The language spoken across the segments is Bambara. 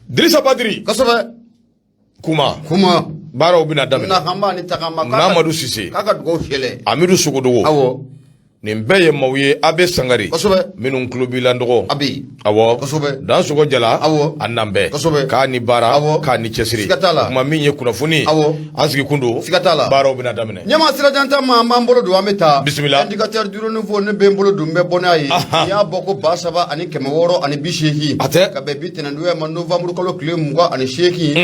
Dirisa Badiri. Kosɛbɛ. Kuma. Kuma. Baaraw bɛna daminɛ. Nahanba ni tagama. Mamadu Sise. K'a ka dugawu fiyɛlɛ. Amidu Sogodogo. Awɔ. Nin bɛɛ ye maaw ye a bɛ sangare. Kosɛbɛ. Minnu tulo b'i la n dɔgɔ. A bɛ. Awɔ. Kosɛbɛ. Dansogo Jala. Awɔ. A nan bɛɛ. Kosɛbɛ. K'a ni baara. Awɔ. K'a ni cɛsiri. Siga t'a la. Kuma min ye kunnafoni. Awɔ. An sigi kun don. Siga t'a la. Baaraw bɛna daminɛ. Ɲɛma sirajan ta ma, an b'an bolo don, an bɛ taa. Bisimila. Indicateur du Renouveau, ne bɛ n bolo don, n bɛ bɔ n'a ye. N'i y'a bɔ ko 3680. A tɛ. Ka bɛn bi tɛnɛndonya ma, novembre kalo tile 28,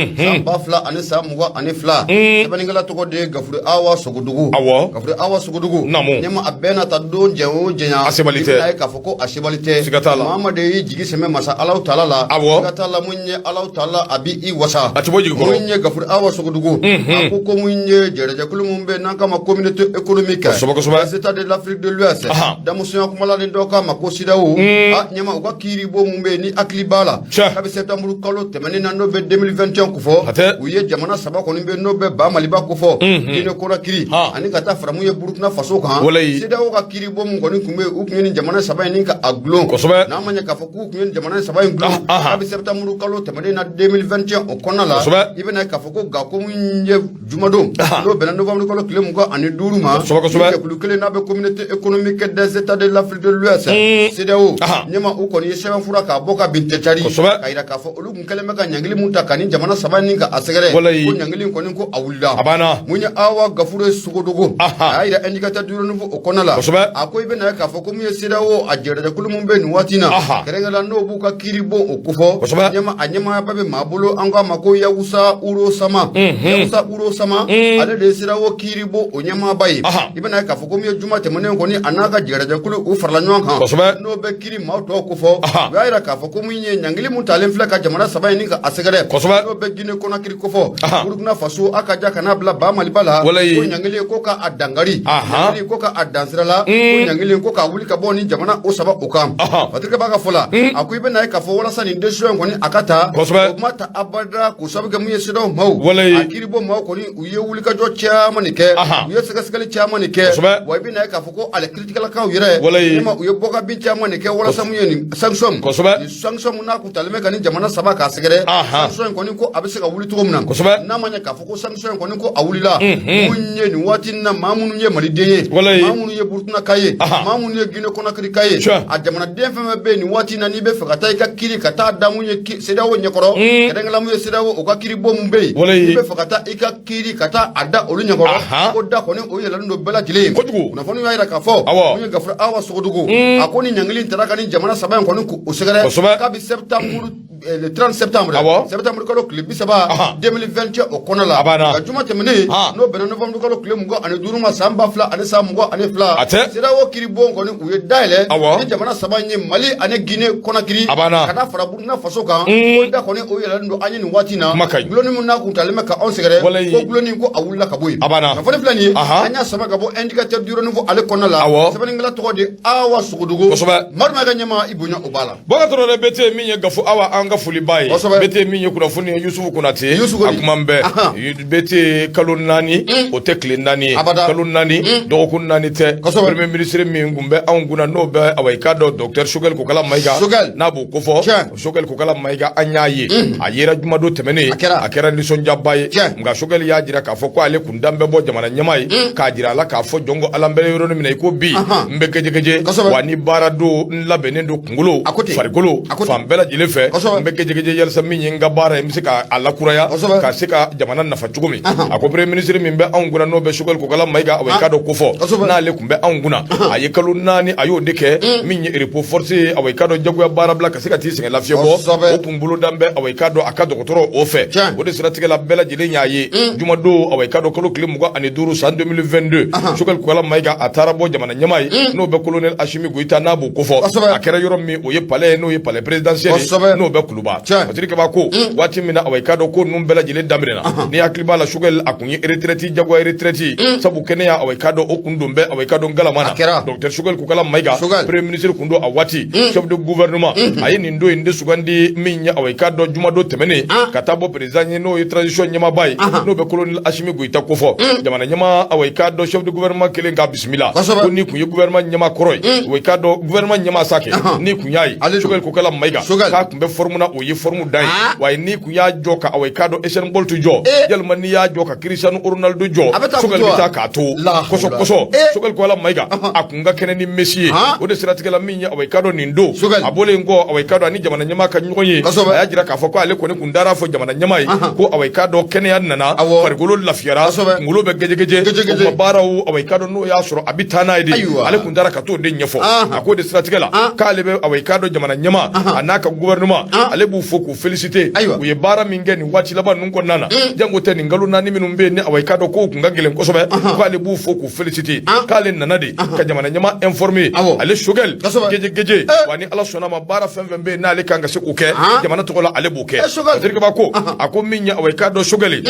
san 2022. Sɛbɛnnikɛla tɔgɔ de ye Gafuru Awa Sogodogo. Awɔ. Gafuru Awa Sogodogo. Naamu. Ɲɛma, a bɛɛ na ta don jɛ o jɛnya. A sebali tɛ. I bɛna ye k'a fɔ ko a sebali tɛ. Siga t'a la. Mamadu y'i jigi sɛmɛ masa Alahu taala la. Awɔ. Siga t'a la, mun ye Alahu taala, a b'i wasa. A tɛ bɔ jigi kɔrɔ. Mun ye Gafuru Awa Sogodogo. A ko ko mun ye jɛrɛjɛkulu mun bɛ n'an k'a ma Communauté économique. Kosɛbɛ, kosɛbɛ. Des États de l'Afrique de l'Ouest. Damusonya kumala ni dɔ k'a ma ko CEDEAO. A ɲɛma, u ka kiiri bon mun bɛ yen, ni hakili b'a la. Tiɲɛ. Kabi septembre kalo tɛmɛnen na, n'o bɛ 2021 kofɔ. A tɛ. U ye jamana saba kɔni bɛ, n'o bɛ ba Maliba kofɔ. Guinée Conakry. Ani ka taa fara mun ye Burkina Faso kan. Walayi. CEDEAO ka kiiri bon mun kɔni tun bɛ yen, u tun ye nin jamana saba in ni ka a gulon. Kosɛbɛ. N'a ma ɲɛ k'a fɔ k'u tun ye nin jamana saba in gulon. Kabi septembre kalo tɛmɛnen na 2021 o kɔnɔna la. Kosɛbɛ. I bɛna k'a fɔ ko nka ko mun ye jumadon. N'o bɛnna novembre kalo tile 25 ma. Kosɛbɛ, kosɛbɛ. Ni jɛkulu kelen n'a bɛ Communauté économique des États de l'Afrique de l'Ouest. CEDEAO. Ɲɛma, u kɔni ye sɛbɛnfura k'a bɔ ka bin tɛcari. Kosɛbɛ. Ka yira k'a fɔ olu tun kɛlen bɛ ka ɲangili mun ta ka ni jamana saba nin ka a sɛgɛrɛ. Walayi. Ko ɲangili kɔni, ko a wulila. A banna. Mun ye Awa Gafure Sogodogo. A y'a yira Indicateur du Renouveau o kɔnɔna la. Kosɛbɛ. A ko i bɛna ye k'a fɔ ko mun ye CEDEAO a jɛrɛjɛkulu mun bɛ nin waati in na. Kɛrɛnkɛrɛnnenya n'o b'u ka kiiri bon o kofɔ. Kosɛbɛ. Ɲɛma, a ɲɛmaayaba bɛ maa bolo, an k'a ma ko Yakusa Uro Sama. Yakusa Uro Sama. Ale de ye CEDEAO kiiri bon o ɲɛmaaba ye. I bɛna ye k'a fɔ ko mun ye juma tɛmɛnen kɔni, a n'a ka jɛrɛjɛkulu, u farala ɲɔgɔn kan. Kosɛbɛ. N'o bɛ kiiri maaw tɔw kofɔ. U y'a yira k'a fɔ ko mun ye ɲangili mun talen filɛ ka jamana saba in ni ka a sɛgɛrɛ. Kosɛbɛ. N'o bɛ Guinée Conakry kofɔ. Burkina Faso, a ka ja ka n'a bila ba Maliba la. Walayi. Ko ɲangili ko ka a dangari. Ɲangili ko ka a dansira la. Ko ɲangili ko k'a wuli ka bɔ ni jamana o saba o kan. Patrick b'a ka fɔ la. A ko i bɛna ye k'a fɔ walasa nin décision in kɔni a ka ta. Kosɛbɛ. O ma ta abada k'o sababu kɛ mun ye CEDEAO maaw. Walayi. A kiiribon maaw kɔni, u ye wulikajɔ caman nin kɛ. U ye sɛgɛsɛgɛli caman nin kɛ. Kosɛbɛ. Wa i bɛna ye k'a fɔ ko ale kiritigɛlakaw yɛrɛ. Walayi. Ɲɛma, u ye bɔkabin caman nin kɛ walasa mun ye nin sanction. Kosɛbɛ. Nin sanction mun n'a kun talen bɛ ka nin jamana saba k'a sɛgɛrɛ. Sanction in kɔni, ko a bɛ se ka wuli cogo min na. Kosɛbɛ. N'a ma ɲɛ k'a fɔ ko sanction in kɔni ko a wulila. Mun ye nin waati in na, maa minnu ye Maliden ye. Walayi. Maa minnu ye Burkinaka ye. Maa minnu ye Guinée Conakry ka ye. Tiɲɛ. A jamanaden fɛn fɛn bɛ yen nin waati in na, n'i bɛ fɛ ka taa i ka kiiri ka taa da mun ye CEDEAO ɲɛkɔrɔ. Kɛrɛnkɛrɛnnenya mun ye CEDEAO o ka kiiri bon mun bɛ yen. Walayi. N'i bɛ fɛ ka taa i ka kiiri ka taa a da olu ɲɛkɔrɔ. Ko da kɔni o yɛlɛlen don bɛɛ lajɛlen ye. Kojugu. Kunnafoni y'a yira k'a fɔ. Awɔ. Mun ye Gafuru Awa Sogodogo. A ko ni ɲangili taara ka ni jamana saba in kɔni k'o sɛgɛrɛ. Kosɛbɛ. Kabi septembre le 30 septembre. Awɔ. Septembre kalo tile 30. 2021 o kɔnɔ la. A banna. Ka juma tɛmɛnen. N'o bɛnna novembre kalo tile 25 ma, san 2022. A tɛ. CEDEAO kiiribon kɔni, u ye dayɛlɛ. Awɔ. Ni jamana saba in ye Mali ani Guinée Conakry. A banna. Ka taa fara Burkina Faso kan. Ko da kɔni o yɛlɛlen don an ye nin waati in na. Kuma ka ɲi. Gulonni min n'a kun talen bɛ ka anw sɛgɛrɛ. Walayi. Ko gulonni ko a wulila ka bɔ yen. A banna. Kunnafoni filɛ nin ye. An y'a sama ka bɔ Indicateur du Renouveau ale kɔnɔna la. Awɔ. Sɛbɛnnikɛla tɔgɔ de Awa Sogodogo. Kosɛbɛ. Madu ma ka ɲɛma, i bonya o b'a la. Bɔka Traoré BT min ye Gafu Awa, an ka foliba ye. Kosɛbɛ. BT min ye kunnafoni ye Yusufu Konate. Yusufu A Kodi. kuma bɛɛ. BT kalo 4, o tɛ tile 4 ye. Abada. Kalo 4, dɔgɔkun 4 tɛ. Kosɛbɛ. Premier ministre min kun bɛ anw kunna, n'o bɛ awa i k'a dɔn docteur Choguel Kokala Mayiga. Choguel. N'a b'o kofɔ. Tiɲɛ. Choguel Kokala Mayiga, an y'a ye. A yera jumadon tɛmɛnen. A kɛra. A kɛra nisɔndiyaba ye. Tiɲɛ. Nka Choguel y'a jira k'a fɔ ko ale kun dan bɛ bɔ jamana ɲɛmaa ye. K'a jira a la k'a fɔ jɔn ko Ala n bɛ yɔrɔ min na i ko bi. N bɛ gɛjɛgɛjɛ. Kosɛbɛ. Wa ni baara don, n labɛnnen don kunkolo. A ko ten. Farikolo. A ko ten. Fan bɛɛ lajɛlen fɛ. Kosɛbɛ. N bɛ gɛjɛgɛjɛ yalisa min ye n ka baara ye, n bɛ se k'a lakuraya. Kosɛbɛ. Ka se ka jamana nafa cogo min. Ahan. A ko premier ministre min bɛ anw kunna, n'o bɛ Choguel Kokala Mayiga, awa i k'a dɔn ko fɔ. Kosɛbɛ. N'ale kun bɛ anw kunna. A ye kalo 4, a y'o de kɛ. Min ye repos forcé ye, awa i k'a dɔn jagoya baara bila ka se ka t'i sɛgɛn lafiɲɛ bɔ. Kosɛbɛ. O kun bolo dan bɛ awa i k'a dɔn a ka dɔgɔtɔrɔ o fɛ. Tiɲɛ. O de siratigɛ la, bɛɛ lajɛlen y'a ye. Jumadon, awa i k'a dɔn kalo tile 25 san 2022. Choguel Kokala Mayiga, a taara bɔ jamana ɲɛmaa ye. N'o bɛ colonel Assimi Goïta, n'a b'o kofɔ. Kosɛbɛ. A kɛra yɔrɔ min, o ye palais ye, n'o ye palais présidentiel ye. Kosɛbɛ. N'o bɛ Kuluba. Tiɲɛ. Patrick Kaba ko waati min na, awa i k'a dɔn ko ninnu bɛɛ lajɛlen daminɛna. Ni hakili b'a la, Choguel a kun ye retraite, jagoya retraite. Sabu kɛnɛya, awa i k'a dɔn o kun don bɛ awa i k'a dɔn galama na. A kɛra. Docteur Choguel Kokala Mayiga, Choguel. premier ministre kun don a waati, chef de gouvernement. A ye nin don in de sugandi min ye awa i k'a dɔn jumadon tɛmɛnen ka taa bɔ président ye, n'o ye transition ɲɛmaaba ye, n'o bɛ colonel Assimi Goïta kofɔ. Jamana ɲɛmaa, awa i k'a dɔn chef de gouvernement kelen k'a bisimila. Kosɛbɛ. Ko ni kun ye gouvernement ɲɛmaa kɔrɔ ye, wa i k'a dɔn gouvernement ɲɛmaa sa kɛ, ni kun y'a ye Ale don. Choguel Kokala Mayiga Choguel. k'a kun bɛ forme kumana o ye forme dan ye. Wa n'i kun y'a jɔ ka awa i k'a dɔn Usain Bolt jɔ, yalima n'i y'a jɔ ka Cristiano Ronaldo jɔ, Choguel bɛ taa k'a to kɔsɔ kɔsɔ. Choguel Kokalla Maïga, a kun ka kɛnɛ ni Messi ye. O de siratigɛ la, min ye awa i k'a dɔn nin don a bɔlen kɔ awa i k'a dɔn ani jamana ɲɛmaa ka ɲɔgɔn ye, a y'a jira k'a fɔ ko ale kɔni kun taara fɔ jamana ɲɛmaa ye ko awa i k'a dɔn kɛnɛya nana, farikolo lafiyara, kunkolo bɛ gɛjɛgɛjɛ, o tuma baaraw awa i k'a dɔn n'o y'a sɔrɔ a bɛ taa n'a ye de. Ale kun taara ka t'o de ɲɛfɔ. A k'o de siratigɛ la, k'ale bɛ awa i k'a dɔn jamana ɲɛmaa a n'a ka gouvernement, ale b'u fo k'u féliciter u ye baara min kɛ nin waati laban ninnu kɔnɔna na, jango tɛ nin kalo 4 minnu bɛ yen ni awa i k'a dɔn k'o kun ka gɛlɛn kosɛbɛ, k'ale b'u fo k'u féliciter. K'ale nana de ka jamana ɲɛmaa informer, ale Choguel geje geje, wa ni Ala sɔnna ma, baara fɛn fɛn bɛ yen n'ale kan ka se k'o kɛ jamana tɔgɔ la, ale b'o kɛ. Fasirikeba ko, a ko min ye awa i k'a dɔn Choguel,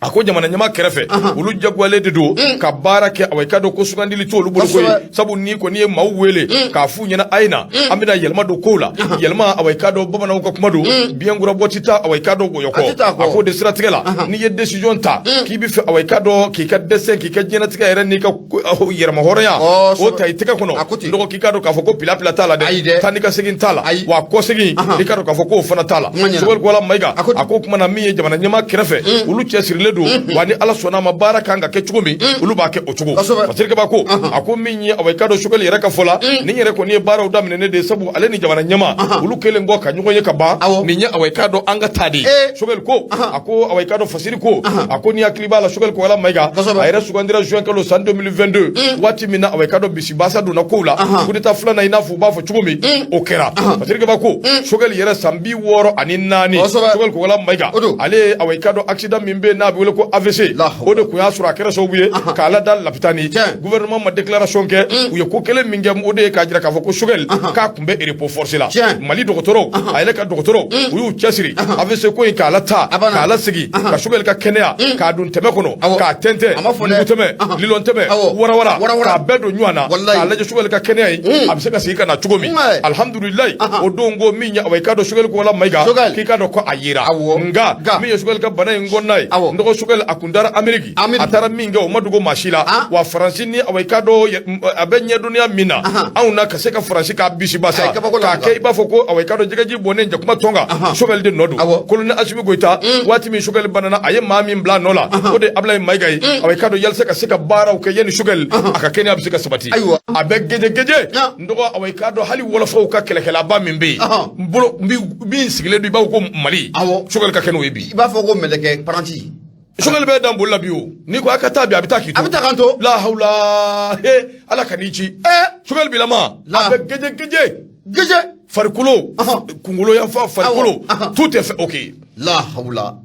a ko jamana ɲɛmaa kɛrɛfɛ, olu jagoyalen de don ka baara kɛ. Awa i k'a dɔn ko sugandili t'olu bolo koyi, sabu n'i kɔni ye maaw wele k'a f'u ɲɛna a ye na, an bɛna yɛlɛma don kow la, yɛlɛma, awa i k'a dɔn bamananw ka kuma don, biɲɛ kura bɔ ti taa awa i k'a dɔn wɔyɔ kɔ. A k'o de siratigɛ la, n'i ye décision ta k'i bɛ fɛ awa i k'a dɔn k'i ka destin, k'i ka diɲɛlatigɛ yɛrɛ n'i ka yɛrɛmahɔrɔnya o ta i tɛgɛ kɔnɔ, dɔgɔ k'i k'a dɔn k'a fɔ ko pila pila t'a la dɛ, taa ni ka segin t'a la, wa kɔsegin i k'a dɔn k'a fɔ k'o fana t'a la. Choguel Kokalla Maïga, a ko kuma na, min ye jamana ɲɛmaa kɛrɛfɛ, olu cɛsirilen don, wa ni Ala sɔnna a ma, baara kan ka kɛ cogo min, olu b'a kɛ o cogo. Fasirikeba ko, a ko min ye awa i k'a dɔn Choguel yɛrɛ ka fɔ la, nin yɛrɛ kɔni ye baaraw daminɛ ne de ye, sabu ale ni jamana ɲɛmaa olu kɛlen kɔ ka ɲɔgɔn ye ka ban, nin ye awa i k'a dɔn an ka taa de ye. Choguel ko, a ko awa i k'a dɔn Fasiri ko, a ko ni hakili b'a la, Choguel Kokalla Maïga, a yɛrɛ sugandira juin kalo san 2022, waati min na awa i k'a dɔn bisibasa donna kow la, coup d'état filanan, i n'a fɔ u b'a fɔ cogo min, o kɛra. Fasirikeba ko Choguel yɛrɛ san 64, Choguel Kokalla Maïga, ale awa i k'a dɔn accident min bɛ yen n'a bɛ wele ko AVC, o de tun y'a sɔrɔ a kɛra sababu ye k'a lada lapitani. Gouvernement ma déclaration kɛ. U ye ko kelen min kɛ, o de ye k'a jira k'a fɔ ko Choguel k'a tun bɛ repos forcé la. Mali dɔgɔtɔrɔw, a yɛrɛ ka dɔgɔtɔrɔw, u y'u cɛsiri AVC ko in k'a la taa k'a la segin ka Choguel ka kɛnɛya k'a don tɛmɛ kɔnɔ, k'a tɛntɛn, mugu tɛmɛ, lilɔn tɛmɛ, warawara, k'a bɛɛ don ɲɔgɔn na, k'a lajɛ Choguel ka kɛnɛya ye a bɛ se ka segin ka na cogo min. Alihamudulilayi, o don ko min ye awa i k'a dɔn Choguel Kokalla Maïga, k'i k'a dɔn ko a yera. Nka min ye Choguel ka bana in kɔnɔna ye, n dɔgɔ Choguel a kun taara Amérique, a taara min kɛ, o ma dogo maa si la. Wa Faransi ni awa i k'a dɔn a bɛ ɲɛdɔnniya min na anw na, ka se ka Faransi k'a bisibasa k'a kɛ i b'a fɔ ko awa i k'a dɔn jɛgɛji bɔnnen jakuma tɔn kan, Choguel de nɔ don. Colonel Assimi Goïta, waati min Choguel banana, a ye maa min bila a nɔ la, o de ye Ablaye Maïga ye. Awa i k'a dɔn yalisa ka se ka baaraw kɛ yanni Choguel a ka kɛnɛya bɛ se ka sabati, a bɛ geje geje. N dɔgɔ awa i k'a dɔn hali wɔlɔfɔw ka kɛlɛkɛlaba min bɛ yen, n bolo min sigilen don i b'a fɔ ko Mali, Choguel ka kɛ n'o ye bi. I b'a fɔ ko mɛlɛkɛ paranti. Choguel bɛ dan boli la bi. O n'i ko a ka taa bi, a bɛ taa k'i to. A bɛ taa k'an to. La hawla, he, Ala ka n'i ci. Choguel bilama, a bɛ geje geje. Geje. Farikolo, kunkolo yanfan, farikolo, tout est fait, ok. La hawla.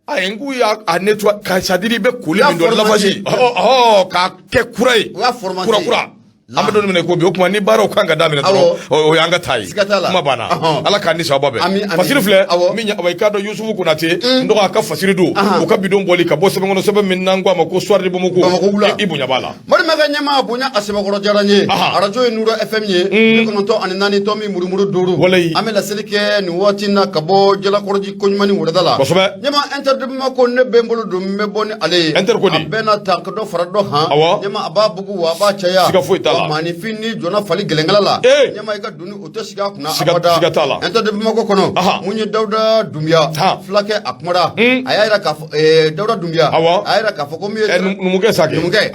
A ye n k'u y'a a nettoyer ka, c'est à dire i bɛ koli min dɔn, lavage, k'a kɛ kura ye, kura kura. An bɛ don min na i ko bi, o tuma ni baaraw kan ka daminɛ dɔrɔn, o y'an ka taa ye. Kuma banna, Ala k'an ni sababa bɛn. Fasiri filɛ min ye, awa i k'a dɔn Yusufu Konate, n dɔgɔ, a ka fasiri don o ka bidon bɔli ka bɔ sɛbɛn kɔnɔ, sɛbɛn min n'an ko a ma ko Soir de Bamako, i bonya b'a la. Balimakɛ ɲɛmaa, bonya a sɛbɛkɔrɔ diyara n ye. Arajo ye Nura FM ye, 94 tomi murumuru 5. Walayi. An bɛ laseli kɛ nin waati in na ka bɔ Jalakɔrɔji koɲuman ni wulada la. Ɲɛma, Inter de Bamako, ne bɛ n bolo don, n bɛ bɔ ni ale ye. Inter ko di? A bɛɛ na ta ka dɔ fara dɔ kan. Ɲɛma, a b'a bugu wa a b'a caya. Siga foyi t'a la. Wa maaninfin ni jɔnna fali gɛlɛnkɛla la. Ɲɛma, i ka doni o tɛ sigi a kunna abada. Siga t'a la. Inter de Bamako kɔnɔ, mun ye Dawuda Dunbiya fulakɛ, a kumara, a y'a jira k'a fɔ Dawuda Dunbiya, a y'a jira k'a fɔ ko min ye numukɛ sa kɛ. Numukɛ.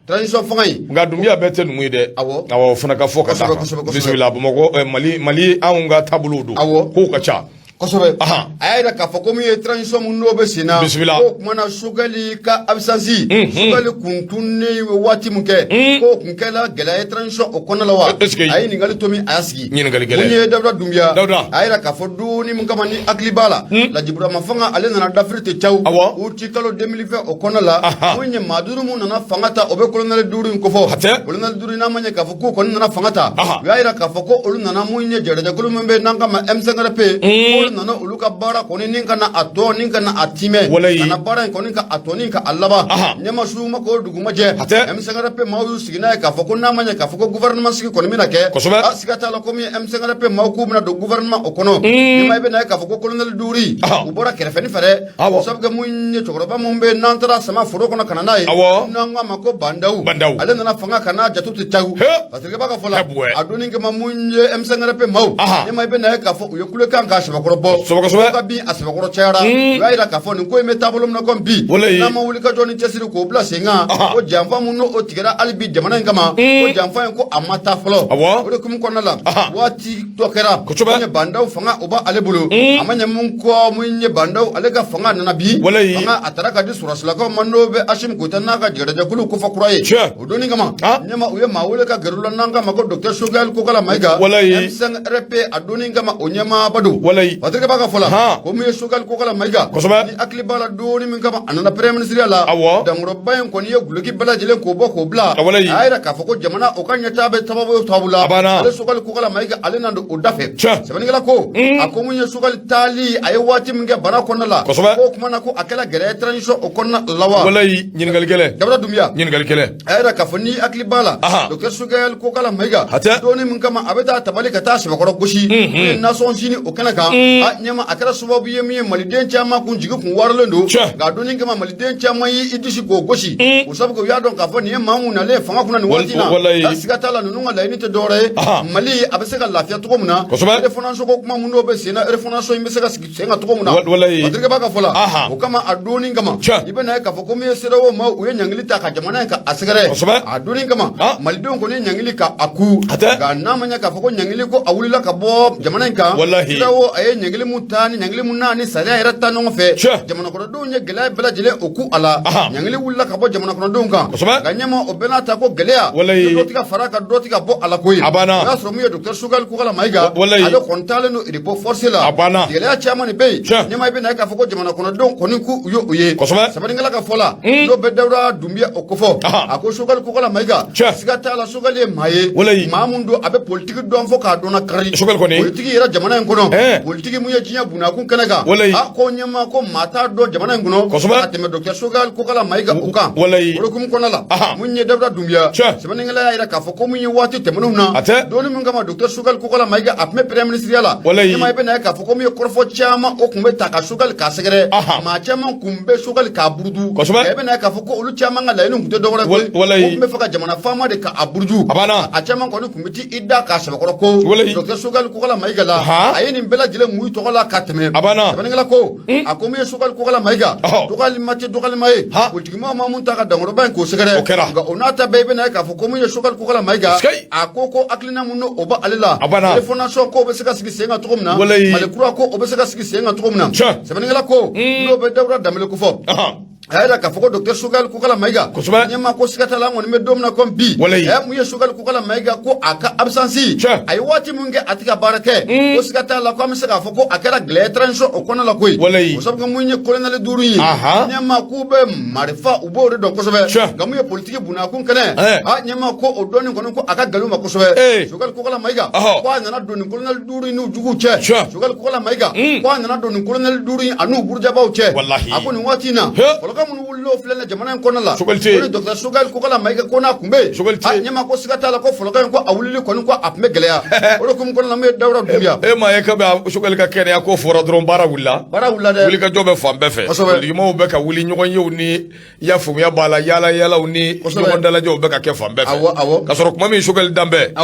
Transition fanga in. Nka Dunbiya bɛɛ tɛ numu ye dɛ. Awɔ, o fana ka fɔ ka d'a kan. Bisimila, Bamakɔ, Mali, anw ka taabolow don. Kow ka ca. Kosɛbɛ. A y'a jira k'a fɔ ko min ye transition mun n'o bɛ sen na. Bisimila. K'o kuma na, Choguel ka absence, Choguel kun tunnen ye waati min kɛ, k'o kun kɛla gɛlɛya ye transition o kɔnɔna la wa? Est ce que A ye ɲininkali to min, a y'a sigi. Ɲininkali gɛlɛn. Mun ye Dawuda Dunbiya? Dawuda. A y'a jira k'a fɔ dumuni min kama, ni hakili b'a la, Lajiburama fanga, ale nana dafiri tɛ caw. Août kalo 2020 o kɔnɔna la, mun ye maa 5 mun nana fanga ta, o bɛ colonel 5 in kofɔ. A tɛ. Colonel 5, n'a ma ɲɛ k'a fɔ k'u kɔni nana fanga ta, u y'a jira k'a fɔ ko olu nana mun ye jɛrɛjɛkulu min bɛ yen n'an k'a ma M5RP, k'olu Olu nana olu ka baara kɔni ni ka na a tɔ ni ka na a timɛ, ka na baara in kɔni ka a tɔ ni ka a laban. Ɲɛma su ma ko dugu ma jɛ, M5RP maaw y'u sigi n'a ye k'a fɔ ko n'a ma ɲɛ k'a fɔ ko gouvernement sigi kɔni bɛna kɛ, siga t'a la ko min ye M5RP maaw k'u bɛna don gouvernement o kɔnɔ. Ɲɛma, i bɛna ye k'a fɔ ko colonel Duri u bɔra kɛrɛfɛ ni fɛ dɛ, o sabu kɛ mun ye cɛkɔrɔba mun bɛ n'an taara sama foro kɔnɔ ka na n'a ye, n'an k'a ma ko Bah N'Daw, ale nana fanga ka n'a jate tɛ cagu. Parce que b'a ka fɔ la, a donni kama mun ye M5RP maaw, ɲɛma, i bɛna ye k'a fɔ u ye kulekan k'a sɛbɛkɔrɔ bɔ ka bin a sɛbɛkɔrɔ cayara. U y'a jira k'a fɔ nin ko in bɛ taabolo min na komi bi, n'an ma wuli ka jɔ ni cɛsiri k'o bila sen kan, ko janfa mun n'o tigɛra hali bi jamana in kama, ko janfa in ko a ma taa fɔlɔ. O de hukumu kɔnɔna la, waati dɔ kɛra mun ye Bah N'Daw fanga o b'ale bolo, a ma ɲɛ mun kɔ, mun ye Bah N'Daw ale ka fanga nana bi, fanga a taara ka di sɔrɔsilakaw ma, n'o bɛ Asimi Goyita n'a ka jɛgɛjɛkulu kofɔ kura ye. O donni kama, ɲɛma, u ye maa wele ka gɛrɛ u la n'an k'a ma ko docteur Choguel Kokala Mayiga, M5RP a donni kama o ɲɛmaaba don. Patrick b'a ka fɔ la ko mun ye Choguel Kokala Mayiga, ni hakili b'a la donni min kama a nana premier ministre la, dankɔrɔba in kɔni ye guloki bɛɛ lajɛlen k'o bɔ k'o bila. A y'a jira k'a fɔ ko jamana o ka ɲɛtaa bɛ sababu o sababu la, ale Choguel Kokala Mayiga ale na don o da fɛ. Sɛbɛnnikɛla ko a ko mun ye Choguel taali, a ye waati min kɛ bana kɔnɔna la, k'o kuma na ko a kɛra gɛlɛya transition o kɔnɔna la wa? Walayi, ɲininkali gɛlɛn. Dawuda Dunbiya. Ɲininkali gɛlɛn. A y'a jira k'a fɔ n'i hakili b'a la, docteur Choguel Kokala Mayiga, donni min kama a bɛ taa tabali ka taa sɛbɛkɔrɔ gosi o ye Nations Unies o kɛnɛ kan, a ɲɛma, a kɛra sababu ye min ye maliden caman kun jigi kun waralen don. Nka a donni kama maliden caman y'i disi k'o gosi, o sabu u y'a dɔn k'a fɔ nin ye maa mun nalen fanga kunna nin waati in na, siga t'a la ninnu ka laɲini tɛ dɔwɛrɛ ye, Mali a bɛ se ka lafiya cogo min na, refondation ko kuma mun n'o bɛ sen na, refondation in bɛ se ka sigi sen kan cogo min na. Patrick b'a ka fɔ la, o kama a donni kama i bɛna ye k'a fɔ ko min ye CEDEAO maaw, u ye ɲangili ta ka jamana in ka a sɛgɛrɛ. A donni kama malidenw kɔni ye ɲangili ka a ku, nka n'a ma ɲɛ k'a fɔ ko ɲangili ko a wulila ka bɔ jamana in kan, CEDEAO a ye ɲangili mun ta ni ɲangili mun n'a ni sariya yɛrɛ ta ɲɔgɔn fɛ, jamana kɔnɔdenw ye gɛlɛya bɛɛ lajɛlen o ku a la. Ɲangili wulila ka bɔ jamana kɔnɔdenw kan, nka ɲɛma, o bɛɛ n'a ta ko gɛlɛya dɔ tɛ ka fara kan, dɔ tɛ ka bɔ a la koyi. O y'a sɔrɔ mun ye docteur Choguel Kokala Mayiga, ale kɔni taalen don repos forcé la. Gɛlɛya caman de bɛ yen. Ɲɛma, i bɛna ye k'a fɔ ko jamana kɔnɔdenw kɔni k'u ye o ye. Sɛbɛnnikɛla ka fɔ la, n'o bɛ Dawuda Dunbiya o kofɔ, a ko Choguel Kokala Mayiga, siga t'a la Choguel ye maa ye, maa mun don a bɛ politiki dɔn fo k'a dɔn kari, politiki yɛrɛ jamana in kɔnɔ, politiki mun ye diɲɛ bunakun kɛnɛ kan, a ko ɲɛma, ko maa t'a dɔn jamana in kɔnɔ ka tɛmɛ docteur Choguel Kokala Mayiga o kan. O hukumu kɔnɔna la, mun ye Dawuda Dunbiya, sɛbɛnnikɛla y'a jira k'a fɔ ko mun ye waati tɛmɛnenw na, donni min kama docteur Choguel Kokala Mayiga a tun bɛ premier ministre la, ɲɛma, i bɛna ye k'a fɔ ko min ye kɔrɔfɔ caman o tun bɛ ta ka Choguel k'a sɛgɛrɛ, maa caman tun bɛ Choguel k'a buruju. I bɛna ye k'a fɔ ko olu caman ka laɲini tun tɛ dɔwɛrɛ koyi, o tun bɛ fɛ ka jamana faama de ka a buruju. A caman kɔni tun bɛ t'i da k'a sɛbɛkɔrɔ ko docteur Choguel Kokala Mayiga la, a ye nin bɛɛ lajɛlen mun tɔgɔ la ka tɛmɛ. Sɛbɛnnikɛla ko a ko min ye Choguel Kokala Mayiga, dɔgɔyalima tɛ dɔgɔyalima ye, politikimɔgɔ ma mun ta ka dankɔrɔba in k'o sɛgɛrɛ, nka o n'a ta bɛɛ, i bɛna ye k'a fɔ ko min ye Choguel Kokala Mayiga, a ko ko hakilina mun o b'ale la, refondation ko bɛ se ka sigi sen kan cogo min na, Mali kura ko o bɛ se ka sigi sen kan cogo min na. Sɛbɛnnikɛla ko, n'o bɛ Dawuda Danbele kofɔ, a y'a jira k'a fɔ ko docteur Choguel Kokala Mayiga, ɲɛma, ko siga t'a la, an kɔni bɛ don min na komi bi, mun ye Choguel Kokala Mayiga, ko a ka absence, a ye waati min kɛ a tɛ ka baara kɛ, ko siga t'a la ko an bɛ se k'a fɔ ko a kɛra gɛlɛya transition o kɔnɔna la koyi. O sabu mun ye colonel duuru ye, ɲɛma, k'u bɛ marifa u b'o de dɔn kosɛbɛ, nka mun ye politiki bunakun kɛnɛ, a ɲɛma, ko o dɔnni kɔni ko a ka gɛlɛn u ma kosɛbɛ. Choguel Kokala Mayiga ko a nana don nin colonel duuru in n'u juguw cɛ. Choguel Kokala Mayiga ko a nana don nin colonel duuru in a n'u burujabaw cɛ. A ko nin waati in na, fɔlɔkɛ minnu wulila o filɛ nin jamana in kɔnɔna la, ko ni docteur Choguel Kokala Mayiga ko n'a tun bɛ yen, a ɲɛma, ko siga t'a la ko fɔlɔkɛ in ko a wulili kɔni ko a tun bɛ gɛlɛya. O de hukumu kɔnɔna la, mun ye Dawuda Dunbiya, e m'a ye kabi Choguel ka kɛnɛya ko fɔra dɔrɔn, baara wulila. Baara wulila dɛ. Wulikajɔ bɛ fan bɛɛ fɛ. Politikimɔgɔw bɛ ka wuli ɲɔgɔn yew ni i y'a faamuya b'a la, yaala yaalaw ni ɲɔgɔn dalajɛw bɛ ka kɛ fan bɛɛ fɛ, ka sɔrɔ kuma min Choguel dan bɛɛ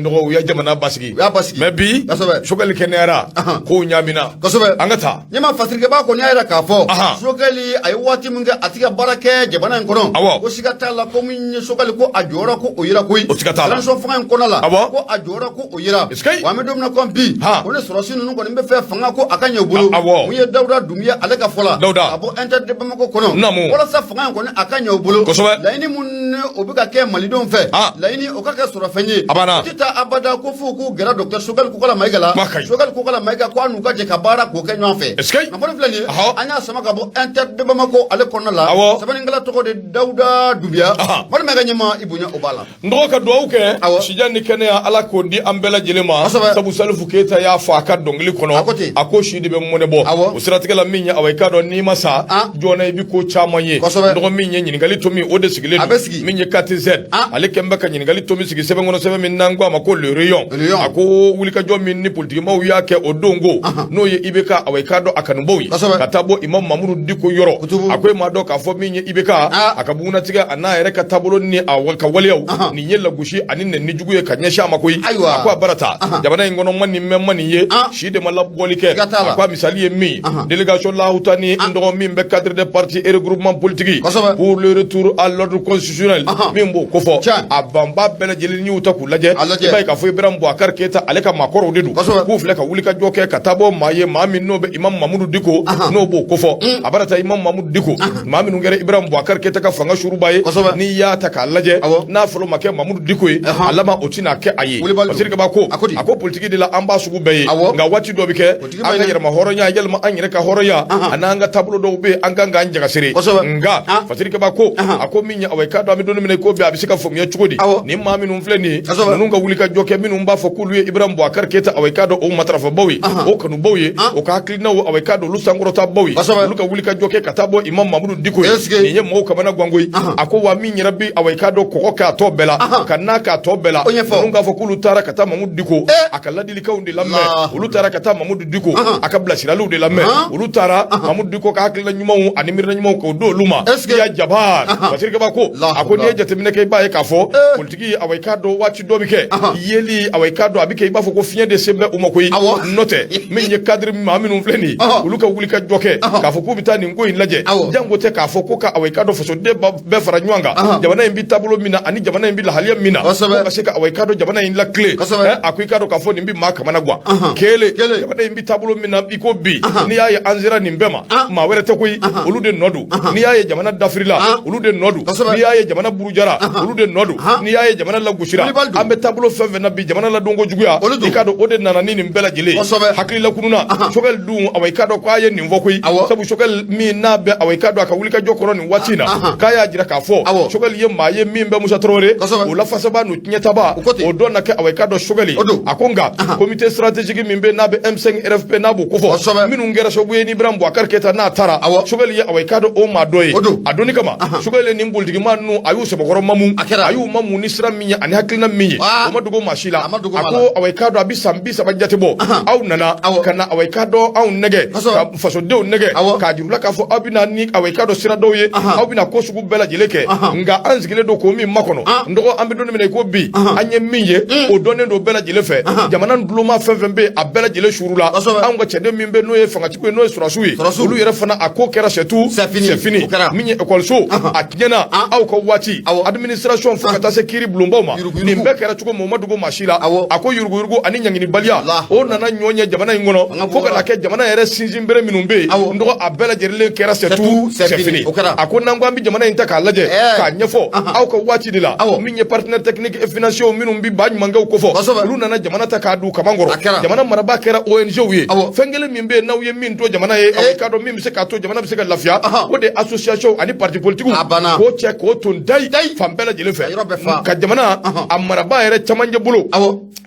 nɔgɔ, u ye jamana basigi. U y'a basigi. Mais bi Choguel kɛnɛyara, kow ɲaamina. An ka taa. Ɲɛma, Fasirikɛba kɔni y'a jira k'a fɔ Choguel a ye waati min kɛ a tɛ ka baara kɛ jamana in kɔnɔ, ko siga t'a la ko min ye Choguel ko a jɔyɔrɔ ko o yira koyi. O siga t'a la. Transition fanga in kɔnɔ la, ko a jɔyɔrɔ ko o yira. Wa an bɛ don min na komi bi, ko ni sɔrɔdasi ninnu kɔni bɛ fɛ fanga ko a ka ɲɛ u bolo, mun ye Dawuda Dunbiya ale ka fɔ la, Dawuda ka bɔ Inter de Bamako kɔnɔ, walasa fanga in kɔni a ka ɲɛ u bolo, laɲini mun ni o bɛ ka kɛ malidenw fɛ, laɲini o ka kɛ sɔrɔfɛn ye, o tɛ taa abada ko f'u k'u gɛrɛ docteur Choguel Kokala Mayiga la. Choguel Kokala Mayiga ko a n'u ka jɛ ka baara k'o kɛ ɲɔgɔn fɛ. Kunnafoni filɛ nin ye, an y'a sama ka bɔ Inter de Bamako ale kɔnɔna la. Awɔ. Sɛbɛnnikɛla tɔgɔ de Dawuda Dunbiya. Mali ka ɲɛmaa, i bonya o b'a la. N dɔgɔ, ka dugawu kɛ. Awɔ. Sijan ni kɛnɛya, Ala k'o di an bɛɛ lajɛlen ma. Kosɛbɛ. Sabu Salifu Keyita y'a fɔ a ka dɔnkili kɔnɔ. A ko ten. A ko si de bɛ mɔnɛ bɔ. Awɔ. O siratigɛ la, min ye, awa, i k'a dɔn n'i ma sa joona, i bɛ ko caman ye. Kosɛbɛ. N dɔgɔ, min ye ɲininkali to min, o de sigilen A bɛ sigi. Min ye KTZ, ale kɛn bɛ ka ɲininkali to min sigi sɛbɛn kɔnɔ, sɛbɛn min n'an ko a ma ko Le Rayon. Le Rayon. A ko wulikajɔ min ni politikimaw y'a kɛ o don ko, n'o ye IBK, awa, i k'a dɔn a kanubaw ye, Kosɛbɛ. ka taa bɔ Imam Mamudu Diko yɔrɔ. Kutubu. A ko e m'a dɔn k'a fɔ min ye IBK, a ka bugunatigɛ, a n'a yɛrɛ ka taabolo ni a ka waleyaw, nin ye lagosi ani nɛni jugu ye ka ɲɛsin a ma koyi. Ayiwa. A ko a barata jamana in kɔnɔ, ma nin mɛn, ma nin ye, si de ma labɔli kɛ. Siga t'a la. A ko a misali ye min, délégation Lahutani, n dɔgɔ, min bɛ cadre des partis et regroupement politique pour le retour à l'ordre constitutionnel, min b'o kofɔ, a banba bɛɛ lajɛlen, n'i y'u ta k'u lajɛ, A lajɛ. i b'a ye k'a fɔ Ibrahim Boubacar Keita, ale ka maakɔrɔw de don. K'u filɛ ka wuli ka jɔ kɛ ka taa bɔ maa ye, maa min n'o bɛ Imam Mamudu Diko, n'o b'o kofɔ. A bara ta Imam Mamudu Diko, maa minnu kɛra Ibrahim Boubacar Keita ka fanga suruba ye, n'i y'a ta k'a lajɛ, n'a fɔlɔ ma kɛ Mamudu Diko ye, a laban o tɛna kɛ a ye. Wulibali don. Parce que ko A ko di? a ko politiki de la, an b'a sugu bɛɛ ye, nka waati dɔ bɛ kɛ, Politiki an ma ka ɲi dɛ. yɛrɛma hɔrɔnya, yalima an yɛrɛ ka hɔrɔnya an'an ka taabolo dɔw bɛ yen, an kan k'an jagasere. Nka Fasirikɛba ko, a ko min ye, awa, i k'a dɔn an bɛ don min na i ko bi, a bɛ se ka faamuya cogo di? Ni maa minnu filɛ nin ye, ninnu ka wuli ka jɔ kɛ, minnu b'a fɔ k'olu ye Ibrahim Boubacar Keita, awa, i k'a dɔn o matarafabaw ye, o kanubaw ye, o ka hakilinaw, awa, i k'a dɔn olu sankɔrɔtabaw ye, olu ka wuli ka jɔ kɛ ka taa bɔ Imam Mamudu Diko ye, nin ye mɔgɔw kamana ganko ye. A ko wa min yɛrɛ bi, awa, i k'a dɔn kɔgɔ k'a tɔ bɛɛ la, ka n'a k'a tɔ bɛɛ la, O ɲɛfɔ. ninnu k'a fɔ k'olu taara ka taa Mamudu Diko a ka ladilikanw de lamɛn, olu taara ka taa Mamudu Diko a ka bilasiraliw de lamɛn, olu taara Mamudu Diko ka hakilina ɲumanw ani miirina ɲumanw k'o d'olu ma. Est-ce que- Ya Jabar Fasirikɛba ko, a ko n'i ye jateminɛ kɛ, i b'a ye k'a fɔ politiki, awa, i k'a dɔn waati dɔ bɛ kɛ yeli, awa, i k'a dɔn a bɛ kɛ i b'a fɔ ko fiɲɛ de sen bɛ u ma koyi. N'o tɛ, min ye cadre, maa minnu filɛ nin ye, olu ka wuli ka jɔ kɛ k'a fɔ k'u bɛ taa nin ko in lajɛ, jango tɛ k'a fɔ ko ka, awa, i k'a dɔn fasoden bɛɛ fara ɲɔgɔn kan, jamana in bɛ taabolo min na ani jamana in bɛ lahaliya min na, ko ka se ka, awa, i k'a dɔn jamana in lakile. A ko i k'a dɔn k'a fɔ nin bɛ maa kamana gan kelen. Kelen. Jamana in bɛ taabolo min na i ko bi, n'i y'a ye an sera nin bɛɛ ma, maa wɛrɛ tɛ koyi, olu de nɔ don. N'i y'a ye jamana dafirila, olu de nɔ don. N'i y'a ye jamana burujara, olu de nɔ don. N'i y'a ye jamana lagosira, Wulibali don. an bɛ taabolo fɛn fɛn na bi, jamana ladonko juguya, Olu don. i k'a dɔn o de nana ni nin bɛɛ lajɛlen ye. Hakililakununa Choguel dun, awa, i k'a dɔn k'a ye nin fɔ koyi. Sabu Choguel min n'a bɛ, awa, i k'a dɔn a ka wulikajɔ kɔrɔ nin waati in na, k'a y'a jira k'a fɔ Choguel ye maa ye min bɛ Musa Traoré o lafasaba n'o tiɲɛtaba, O ko ten. o dɔn na kɛ, awa, i k'a dɔn Choguel ye. O don. A ko nka comité stratégique min bɛ n'a bɛ M5 RFP, n'a b'o kofɔ, minnu kɛra sababu ye ni Ibrahim Boubacar Keita n'a taara, Choguel ye, awa, i k'a dɔn o maa dɔ ye. O don. A donni kama, Choguel ye nin politikimaa ninnu, a y'u sɛbɛkɔrɔ mamu. A kɛra. A y'u mamu ni sira min ye ani hakilina min ye, o ma dogo maa si la. A ma dogo A maa ko, la. awa, i k'a dɔn a bɛ san 30 jate bɔ, aw nana ka na, awa, i k'a dɔn anw nɛgɛ, ka fasodenw nɛgɛ, k'a jir'u la k'a fɔ aw bɛna ni, awa, i k'a dɔn sira dɔw ye, aw bɛna ko sugu bɛɛ lajɛlen kɛ. Nka an sigilen don k'o min makɔnɔ, n dɔgɔ, an bɛ don min na i ko bi, an ye min ye, o dɔnnen don bɛɛ lajɛlen fɛ. Jamana duloma fɛn fɛn bɛ yen, a bɛɛ lajɛlen suurula. Anw ka cɛden min bɛ, n'o ye fangatigiw ye, n'o ye sɔrɔdasiw ye, Sɔrɔdasiw. olu yɛrɛ fana, a ko kɛra c'est tout, C'est fini. c'est fini. O kɛra. Min ye ekɔliso, a tiɲɛna aw ka waati, administration fo ka taa se kiiri bulonbaw ma, Yuruguyurugu. nin bɛɛ kɛra cogo min, o ma dogo maa si la. A ko yuruguyurugu ani ɲanginibaliya, o nana ɲɔgɔn ye jamana in kɔnɔ, Fanga fo ka bɔra. na kɛ jamana yɛrɛ sinsinbere minnu bɛ yen, n dɔgɔ, a bɛɛ lajɛlen kɛra c'est C'est tout, tout, c'est c'est fini. fini. O kɛra. A ko n'an ko an bɛ jamana in ta k'a lajɛ, k'a ɲɛfɔ, aw ka waati de la, min ye partenaire technique et financier minnu bi ba ɲumankɛw kofɔ, olu nana jamana ta k'a d'u kaman A kɔrɔ. kɛra. Jamana marabaa kɛra ONG ye. Fɛn kelen min bɛ yen n'aw ye min to jamana ye, aw k'a dɔn min bɛ se k'a to jamana bɛ se ka lafiya, o de ye association ani parti politique, A banna. k'o cɛ k'o ton dayi Dayi. fan bɛɛ lajɛlen fɛ, Ka yɔrɔ bɛɛ fa. ka jamana a marabaa yɛrɛ camancɛ bolo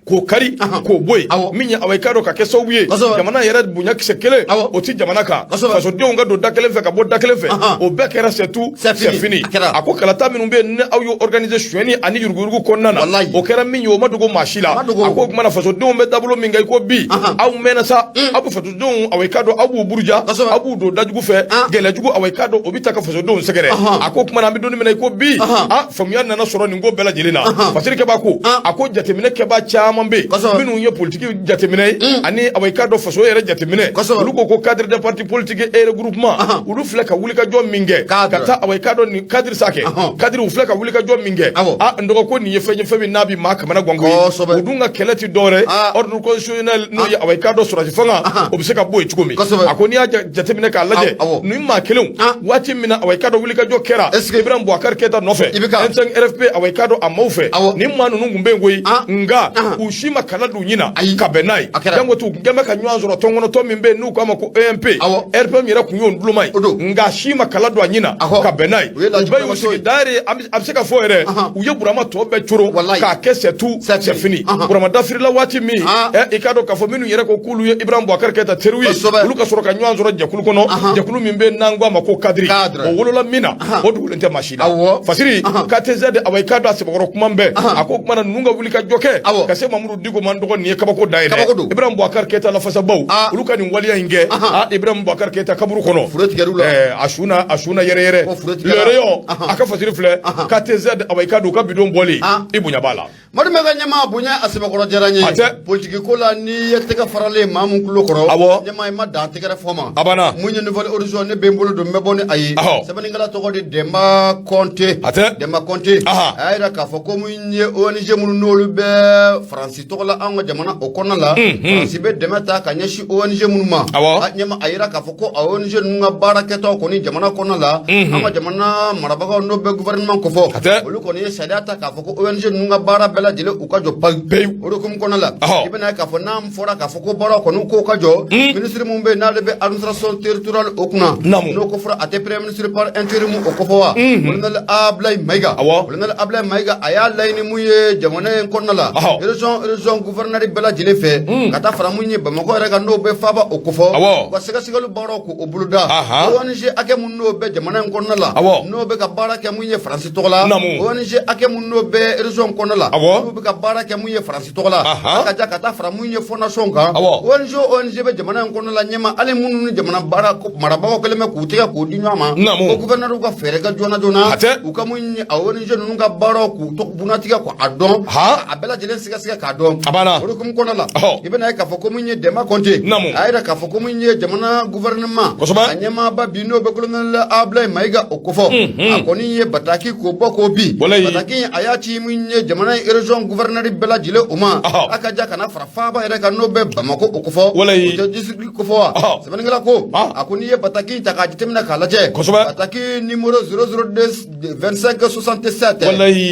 k'o kari k'o bɔ yen. Min ye, awa, i k'a dɔn ka kɛ sababu ye, jamana yɛrɛ bonya kisɛ kelen o ti jamana kan, fasodenw ka don da kelen fɛ ka bɔ da kelen fɛ, o bɛɛ kɛra c'est tout, C'est c'est fini. fini. A kɛra. A ko kalata minnu bɛ yen ni aw y'o organiser sonyɛni ani yuruguyurugu kɔnɔna na, o kɛra min ye, o ma dogo maa si la. A ma dogo. A ko o kumana fasodenw bɛ dabolo min kan i ko bi, aw mɛnna sa, aw bɛ fasodenw, awa, i k'a dɔn aw b'u buruja, aw b'u don dajugu fɛ, gɛlɛyajugu, awa, i k'a dɔn o bɛ ta ka fasodenw sɛgɛrɛ. A ko kumana an bɛ don min na i ko bi, a faamuya nana sɔrɔ nin ko bɛɛ lajɛlen na. Fasirikɛba ko, a ko jateminɛ kɛbaa caman bɛ yen minnu ye politiki jateminɛ ye ani, awa, i k'a dɔn faso yɛrɛ jateminɛ, olu ko ko cadre de parti politique et regroupement, olu filɛ ka wulikajɔ min kɛ Cadre. ka taa, awa, i k'a dɔn nin cadre sa kɛ, cadre u filɛ ka wulikajɔ min kɛ, a n dɔgɔ, ko nin ye fɛn ye, fɛn min n'a bɛ maa kamana gan koyi. O dun ka kɛlɛ ti dɔwɛrɛ, ordre constitutionnel, n'o ye, awa, i k'a dɔn sɔrɔdasi fanga, o bɛ se ka bɔ yen cogo min. A ko n'i y'a jateminɛ k'a lajɛ, nin maa kelenw, waati min na, awa, i k'a dɔn wulikajɔ kɛra Est-ce que- Ibrahim Boubacar Keita nɔfɛ, IBK. M5 RFP, awa, i k'a dɔn a maaw fɛ, nin maa ninnu tun bɛ yen koyi, nka u si ma kala don ɲin na Ayi. ka bɛn n'a ye. A kɛra. Jango t'u kɛn bɛ ka ɲɔgɔn sɔrɔ tɔn kɔnɔ, tɔn min bɛ yen n'u k'a ma ko EMP, RPM yɛrɛ tun y'o duloma ye. O don. Nka si ma kala don a ɲin na Ahɔ. ka bɛn n'a ye. U ye U bɛɛ y'u lajiginbagatɔ sigi ye. d'ailleurs, a bɛ se ka fɔ yɛrɛ, u ye Burama tɔ bɛɛ coron Walayi. k'a kɛ c'est tout, C'est c'est fini. Ahan. Burama dafirila waati min, i k'a dɔn k'a fɔ minnu yɛrɛ ko k'olu ye Ibrahim Boubacar Keïta teriw ye, olu ka sɔrɔ ka ɲɔgɔn sɔrɔ jɛkulu kɔnɔ, jɛkulu min bɛ n'an ko a ma ko cadre. Cadre. O wolola min na, o dugulen tɛ maa si la. Fasiri KTZ, awa, i k'a dɔn a sɛbɛkɔrɔ kuma bɛɛ, a ko kumana ninnu ka wuli ka jɔ kɛ ka se Mamudu Diko ma, n dɔgɔ, nin ye kabako da ye dɛ. Kabako don. Ibrahim Boubacar Keïta lafasabaw, olu ka nin waleya in kɛ, Ibrahim Boubacar Keïta kaburu kɔnɔ, Fure tigɛr'u la. A su na, a su na yɛrɛ yɛrɛ. Ko fure tigɛra. Le Rayon a ka fasiri filɛ, KTZ, awa, i k'a dɔn u ka bidon bɔlen, i bonya b'a la. Madu bɛ ka ɲɛmaa bonya, a sɛbɛkɔrɔ diyara n ye. A tɛ. Politiki ko la, n'i ye tɛgɛ faralen maa mun tulo kɔrɔ, ɲɛmaa, i ma dan tɛgɛrɛ fɔ ma. A banna. Mun ye Nouvel Horizon, ne bɛ n bolo don, n bɛ bɔ ni a ye. Sɛbɛnnikɛla tɔgɔ de Denba Kɔnte. A tɛ. Denba Kɔnte. A y'a yira k'a fɔ ko mun ye ONG minnu n'olu bɛ Faransi tɔgɔ la anw ka jamana o kɔnɔna la, Faransi bɛ dɛmɛ ta ka ɲɛsin ONG minnu ma. A ɲɛma, a yira k'a fɔ ko a ONG ninnu ka baara kɛtaw kɔni jamana kɔnɔna la, an ka jamana marabagaw n'o bɛ gouvernement kofɔ, A tɛ. olu kɔni ye sariya ta k'a fɔ ko ONG ninnu ka baara bɛɛ lajɛlen u ka jɔ pawu. Pewu. O de hukumu kɔnɔna la, i bɛna ye k'a fɔ n'a fɔra k'a fɔ ko baara kɔni k'o ka jɔ, ministre mun bɛ yen n'ale bɛ administration territoriale o kunna, n'o ko fɔra, a tɛ premier ministre par intérim o kofɔ wa, colonel Ablaye Mayiga. Colonel Ablaye Mayiga, a y'a laɲini mun ye jamana in kɔnɔna la, région gouverneur bɛɛ lajɛlen fɛ, ka taa fara mun ye Bamakɔ yɛrɛ kan, n'o bɛ faaba o kofɔ, u ka sɛgɛsɛgɛli baaraw k'o boloda, ONG hakɛ mun n'o bɛ jamana in kɔnɔna la, n'o bɛ ka baara kɛ mun ye Faransi tɔgɔ la, ONG hakɛ mun n'o bɛ région kɔnɔna la, n'u bɛ ka baara kɛ mun ye Faransi tɔgɔ la, a ka ja ka taa fara mun ye fondation kan, ONG bɛ jamana in kɔnɔna la, ɲɛma, hali minnu ni jamana baara marabagaw kɛlen bɛ k'u tɛgɛ k'o di ɲɔgɔn ma, ko gouverneur ka fɛɛrɛ kɛ joona joona, A tɛ. u ka mun ye a ONG ninnu ka baaraw k'u bunatigɛ k'a dɔn, a bɛɛ lajɛlen sɛgɛsɛgɛ k'a dɔn. A banna. O de hukumu kɔnɔna la, i bɛna ye k'a fɔ ko mun ye Dɛnba Kɔnte, a yira k'a fɔ ko mun ye jamana gouvernement a ɲɛmaaba bi, n'o bɛ colonel Ablaye Mayiga o kofɔ, a kɔni ye bataki k'o bɔ k'o bin. Bataki in, a y'a ci mun ye jamana in région gouverneur bɛɛ lajɛlen o ma, a ka ja ka na fara faaba yɛrɛ kan, n'o bɛ Bamakɔ o kofɔ, o tɛ district kofɔ wa. Sɛbɛnnikɛla ko, a ko n'i ye bataki in ta k'a jateminɛ k'a lajɛ, bataki numéro 002 25 67,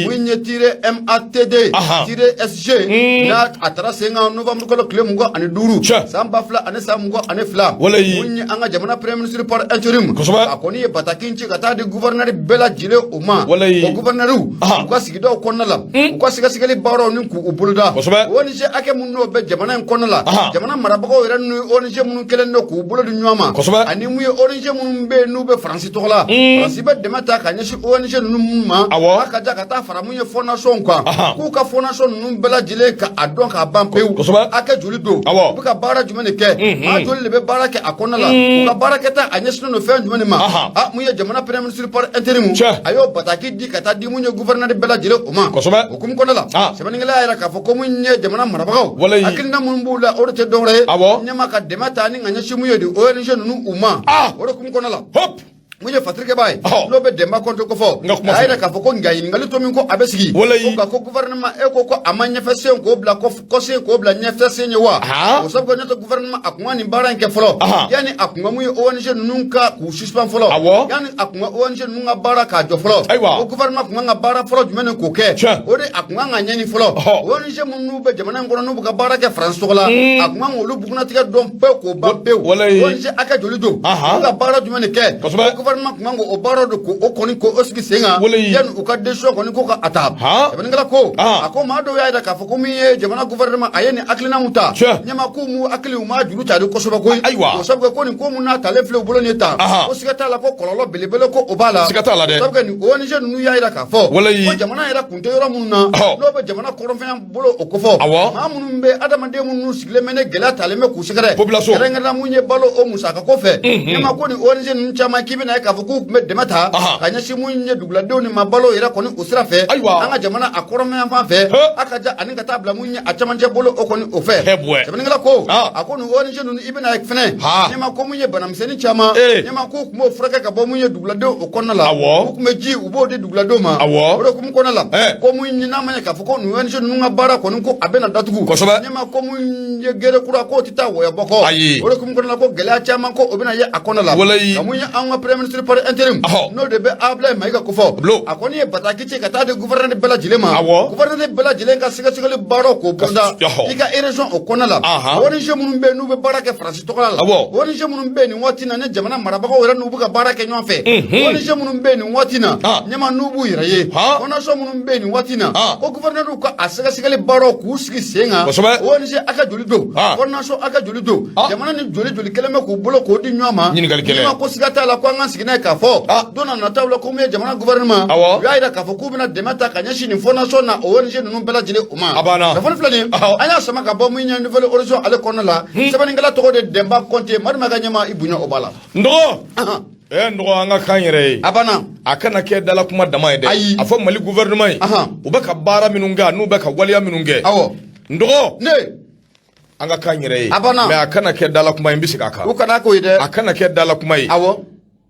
mun ye tiret MATD tiret SG, n'a a taara sen kan novembre kalo tile 25, san 2022, mun ye an ka jamana premier ministre par intérim, a kɔni ye bataki in ci ka taa di gouverneur bɛɛ lajɛlen o ma, o gouverneur u ka sigidaw kɔnɔna la, u ka sɛgɛsɛgɛli baaraw ni k'u boloda, ONG hakɛ mun n'o bɛ jamana in kɔnɔna la, jamana marabagaw yɛrɛ ni ONG minnu kɛlen don k'u bolo di ɲɔgɔn ma, ani mun ye ONG minnu bɛ yen n'u bɛ Faransi tɔgɔ la, Faransi bɛ dɛmɛ ta ka ɲɛsin ONG ninnu mun ma, a ka ja ka taa fara mun ye fondation kan, k'u ka fondation ninnu bɛɛ lajɛlen ka a dɔn k'a ban pewu, hakɛ joli don, u bɛ ka baara jumɛn de kɛ, maa joli de bɛ baara kɛ a kɔnɔna la, u ka baara kɛta a ɲɛsinnen don fɛn jumɛn de ma. A mun ye jamana premier ministre par intérim, a y'o bataki di ka taa di mun ye gouverneur bɛɛ lajɛlen o ma. O hukumu kɔnɔna la, sɛbɛnnikɛla y'a yira k'a fɔ ko mun ye jamana marabagaw hakilina minnu b'u la, o de tɛ dɔwɛrɛ ye, ɲɛma, ka dɛmɛ ta ni ka ɲɛsin mun ye di ONG ninnu u ma. O de hukumu kɔnɔna la, mun ye fatirikɛba ye, n'o bɛ Dɛnba Kɔnte kofɔ, a y'a yira k'a fɔ ko nka ɲininkali to min ko a bɛ sigi ko nka ko gouvernement e ko ko a ma ɲɛfɛ sen k'o bila kɔsen k'o bila ɲɛfɛ sen ye wa, o sabu kɛ n'o tɛ gouvernement a kun ka nin baara in kɛ fɔlɔ, yanni a kun ka mun ye ONG ninnu ka k'u suspend fɔlɔ, yanni a kun ka ONG ninnu ka baara k'a jɔ fɔlɔ, ko gouvernement kun kan ka baara fɔlɔ jumɛn de k'o kɛ, o de a kun kan ka ɲɛni fɔlɔ, ONG minnu bɛ jamana in kɔnɔ n'u bɛ ka baara kɛ France tɔgɔ la, a kun kan k'olu bugunnatigɛ dɔn pewu k'o ban pewu, ONG hakɛ joli don, u ka baara jumɛn de kɛ, gouvernement kun kan k'o baara de k'o kɔni k'o sigi sen kan yanni u ka décision kɔni ko ka a ta. Sɛbɛnnikɛla ko, a ko maa dɔw y'a jira k'a fɔ ko min ye jamana gouvernement a ye nin hakilina mun ta, ɲɛma, k'u m'u hakili u m'a juru cari kosɛbɛ koyi, o sabu kɛ ko nin ko mun n'a talen filɛ u bolo nin ye tan, ko siga t'a la ko kɔlɔlɔ belebele ko o b'a la. Siga t'a la dɛ. Sabu kɛ nin ONG ninnu y'a jira k'a fɔ ko jamana yɛrɛ kun tɛ yɔrɔ minnu na, n'o bɛ jamana kɔrɔnfɛnya bolo o kofɔ, maa minnu bɛ adamaden minnu sigilen bɛ ne gɛlɛya talen bɛ k'u sɛgɛrɛ, population, kɛrɛnkɛrɛnnenya mun ye balo o musaka ko fɛ, ɲɛma, ko nin ONG ninnu caman k'i bɛna ye k'a fɔ k'u tun bɛ dɛmɛ ta ka ɲɛsin mun ye duguladenw ni ma balo yɛrɛ kɔni o sira fɛ, an ka jamana a kɔrɔnfɛnya fan fɛ, a ka ja ani ka taa bila mun ye a camancɛ bolo o kɔni o fɛ. Sɛbɛnnikɛla ko, a ko nin ONG ninnu i bɛna ye fɛnɛ, ɲɛma, ko mun ye banamisɛnnin caman, ɲɛma, k'u tun b'o furakɛ ka bɔ mun ye duguladenw o kɔnɔna la, u tun bɛ ji u b'o di duguladenw ma. O de hukumu kɔnɔna la, ko mun ye n'a ma ɲɛ k'a fɔ ko nin ONG ninnu ka baara kɔni ko a bɛna datugu, ɲɛma, ko mun ye gere kura k'o tɛ taa wɔyɔ bɔ kɔ. O de hukumu kɔnɔna la, ko gɛlɛya caman ko o bɛna ye a kɔnɔna la, ka mun ye an ka premier ministre par intérim n'o de bɛ Ablaye Mayiga kofɔ, a kɔni ye bataki ci ka taa di gouverneur bɛɛ lajɛlen ma, gouverneur bɛɛ lajɛlen ka sɛgɛsɛgɛli baaraw k'o boloda i ka région o kɔnɔna la. ONG minnu bɛ yen n'u bɛ baara kɛ Faransi tɔgɔ la, ONG minnu bɛ yen nin waati na ni jamana marabagaw yɛrɛ n'u bɛ ka baara kɛ ɲɔgɔn fɛ, ONG minnu bɛ yen nin waati na ɲɛma n'u b'u yɛrɛ ye, fondation minnu bɛ yen nin waati na, ko gouverneur ka a sɛgɛsɛgɛli baaraw k'u sigi sen kan. ONG a ka joli don, fondation a ka joli don, jamana ni joli joli kɛlen bɛ k'u bolo k'o di ɲɔgɔn ma. Ɲininkali kɛlɛ. Ɲɛma ko siga t'a la ko an ka sigi n'a ye k'a fɔ don na nataw la ko min ye jamana gouvernement, u y'a jira k'a fɔ k'u bɛna dɛmɛ ta ka ɲɛsin nin fondation na o ONG ninnu bɛɛ lajɛlen o ma. A banna. Kunnafoni filɛ nin ye, an y'a sama ka bɔ min ye Nouvel Horizon ale kɔnɔna la, sɛbɛnnikɛla tɔgɔ de Denba Kɔnte. Madu ma ka ɲɛma i bonya o b'a la. N dɔgɔ, n dɔgɔ, an ka kan yɛrɛ ye. A banna. A kana kɛ dala kuma dama ye dɛ. Ayi. A fɔ Mali gouvernement ye, u bɛ ka baara minnu kɛ, n'u bɛ ka waleya minnu kɛ. N dɔgɔ, ne an ka kan yɛrɛ ye. A banna. Mais a kana kɛ dala kuma ye, n bɛ segin a kan. U kana k'o ye dɛ. A kana kɛ dala kuma ye.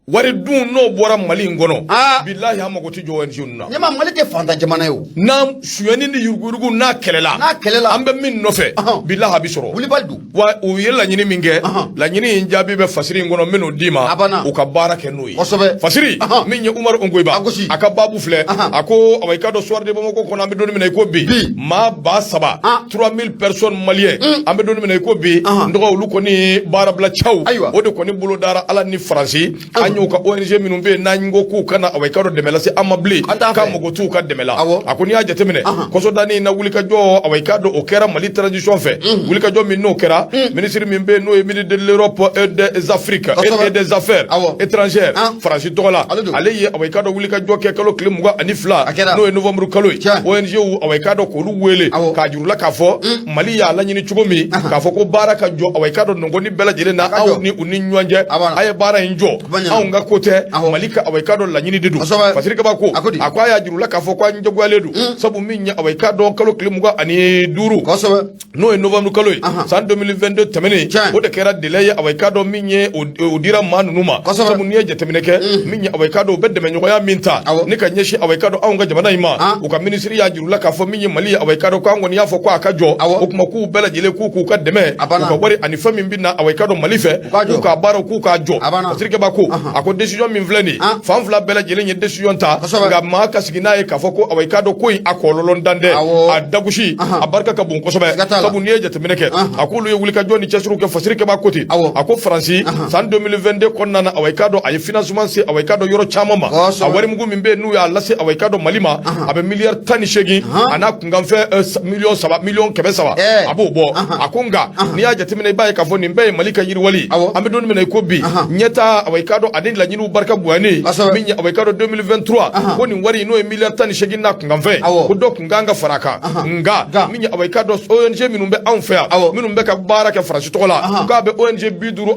Wari dun n'o bɔra Mali in kɔnɔ, bilahi, an mago tɛ jɔ ONG ninnu na. Ɲɛma, Mali tɛ fantan jamana ye o. N'an sonyɛni ni yuruguyurugu n'a kɛlɛla, n'a kɛlɛla, an bɛ min nɔfɛ, bilahi, a bɛ sɔrɔ. Wulibali don. Wa u ye laɲini min kɛ, laɲini in jaabi bɛ fasiri in kɔnɔ, n bɛn'o d'i ma. A banna. U ka baara kɛ n'o ye. Fasiri min ye Umaru Ongoyiba, A gosi. a ka baabu filɛ. A ko awa, i k'a dɔn, Soir de Bamako kɔnɔ, an bɛ don min na i ko bi, maa 3000, 3000 personnes maliens, an bɛ don min na i ko bi, n dɔgɔ, olu kɔni baarabila caw, o de kɔni bolo dara Ala ni Faransi. An y'u ka ONG minnu bɛ yen n'an ko k'u kana, awa, i k'a dɔn, dɛmɛ lase an ma bilen, An t'a fɛ. k'a mago t'u ka dɛmɛ la. A ko n'i y'a jateminɛ kɔsɔdanni in na, wulikajɔ, awa, i k'a dɔn, o kɛra Mali transition fɛ. Wulikajɔ min n'o kɛra, ministre min bɛ yen n'o ye ministre de l'Europe et des Afriques et des Affaires étrangères, Faransi tɔgɔ la, Ale don. ale ye, awa, i k'a dɔn, wulikajɔ kɛ kalo tile 22, A kɛra. n'o ye novembre kalo ye. ONG, awa, i k'a dɔn, k'olu wele k'a jira u la k'a fɔ Mali y'a laɲini cogo min, k'a fɔ ko baara ka jɔ, awa, i k'a dɔn, nɔgɔni bɛɛ lajɛlen na, A ka aw jɔ. ni u ni ɲɔgɔn cɛ, A banna. a ye baara in jɔ. Kuma ɲɛna. Anw ka ko tɛ, Mali ka, awa, i k'a dɔn, laɲini de don. Fasiri Kaba ko A ko di? A ko a y'a jira u la k'a fɔ ko an jagoyalen don, sabu min ye, awa, i k'a dɔn, kalo tile 25, n'o ye novembre kalo ye, san 2022 tɛmɛnen, o de kɛra délai ye, awa, i k'a dɔn, min ye o dira maa ninnu ma. Sabu n'i ye jateminɛ kɛ, min ye, awa, i k'a dɔn, u bɛ dɛmɛɲɔgɔnya min ta ni ka ɲɛsin, awa, i k'a dɔn, anw ka jamana in ma, u ka minisiri y'a jira u la k'a fɔ min ye Mali ye, awa, i k'a dɔn, k'an kɔni y'a fɔ ko a ka jɔ. O tuma k'u bɛɛ lajɛlen k'u ka dɛmɛ, A banna. u ka wari ani fɛn min bɛ na, awa, i k'a dɔn, Mali fɛ, U k'a jɔ. k'u ka baaraw k'u k'a jɔ. A banna. Fasiri Kaba ko, a ko décision min filɛ nin ye, fan fila bɛɛ lajɛlen ye décision ta, nka maa ka sigi n'a ye k'a fɔ ko, awa, i k'a dɔn, ko in a kɔlɔlɔ dan tɛ, a dagosi a barika ka bon kosɛbɛ. Siga t'a la. Sabu n'i ye jateminɛ kɛ, a k'olu ye wulikajɔ ni cɛsiriw kɛ. Fasiri Kaba ko ten. A ko Faransi, san 2022 kɔnɔna na, awa, i k'a dɔn, a ye financement se, awa, i k'a dɔn, yɔrɔ caman ma. A warimugu min bɛ yen n'u y'a lase, awa, i k'a dɔn, Mali ma, a bɛ miliyari 18 a n'a kunkanfɛn miliyɔn 3, miliyɔn 300, a b'o bɔ. A ko nka n'i y'a jateminɛ, i b'a ye k'a fɔ nin bɛɛ ye Mali ka yiriwali. An bɛ don min na i ko bi, ɲɛta, awa, i k'a dɔn, ani laɲiniw barika bonyani, min ye, awa, i k'a dɔn, 2023, ko nin wari n'o ye miliyari 18 n'a kunkanfɛn, ko dɔ kun kan ka fara a kan. Nka min ye, awa, i k'a dɔn, ONG minnu bɛ anw fɛ yan, minnu bɛ ka baara kɛ Faransi tɔgɔ la, k'a bɛ ONG 55,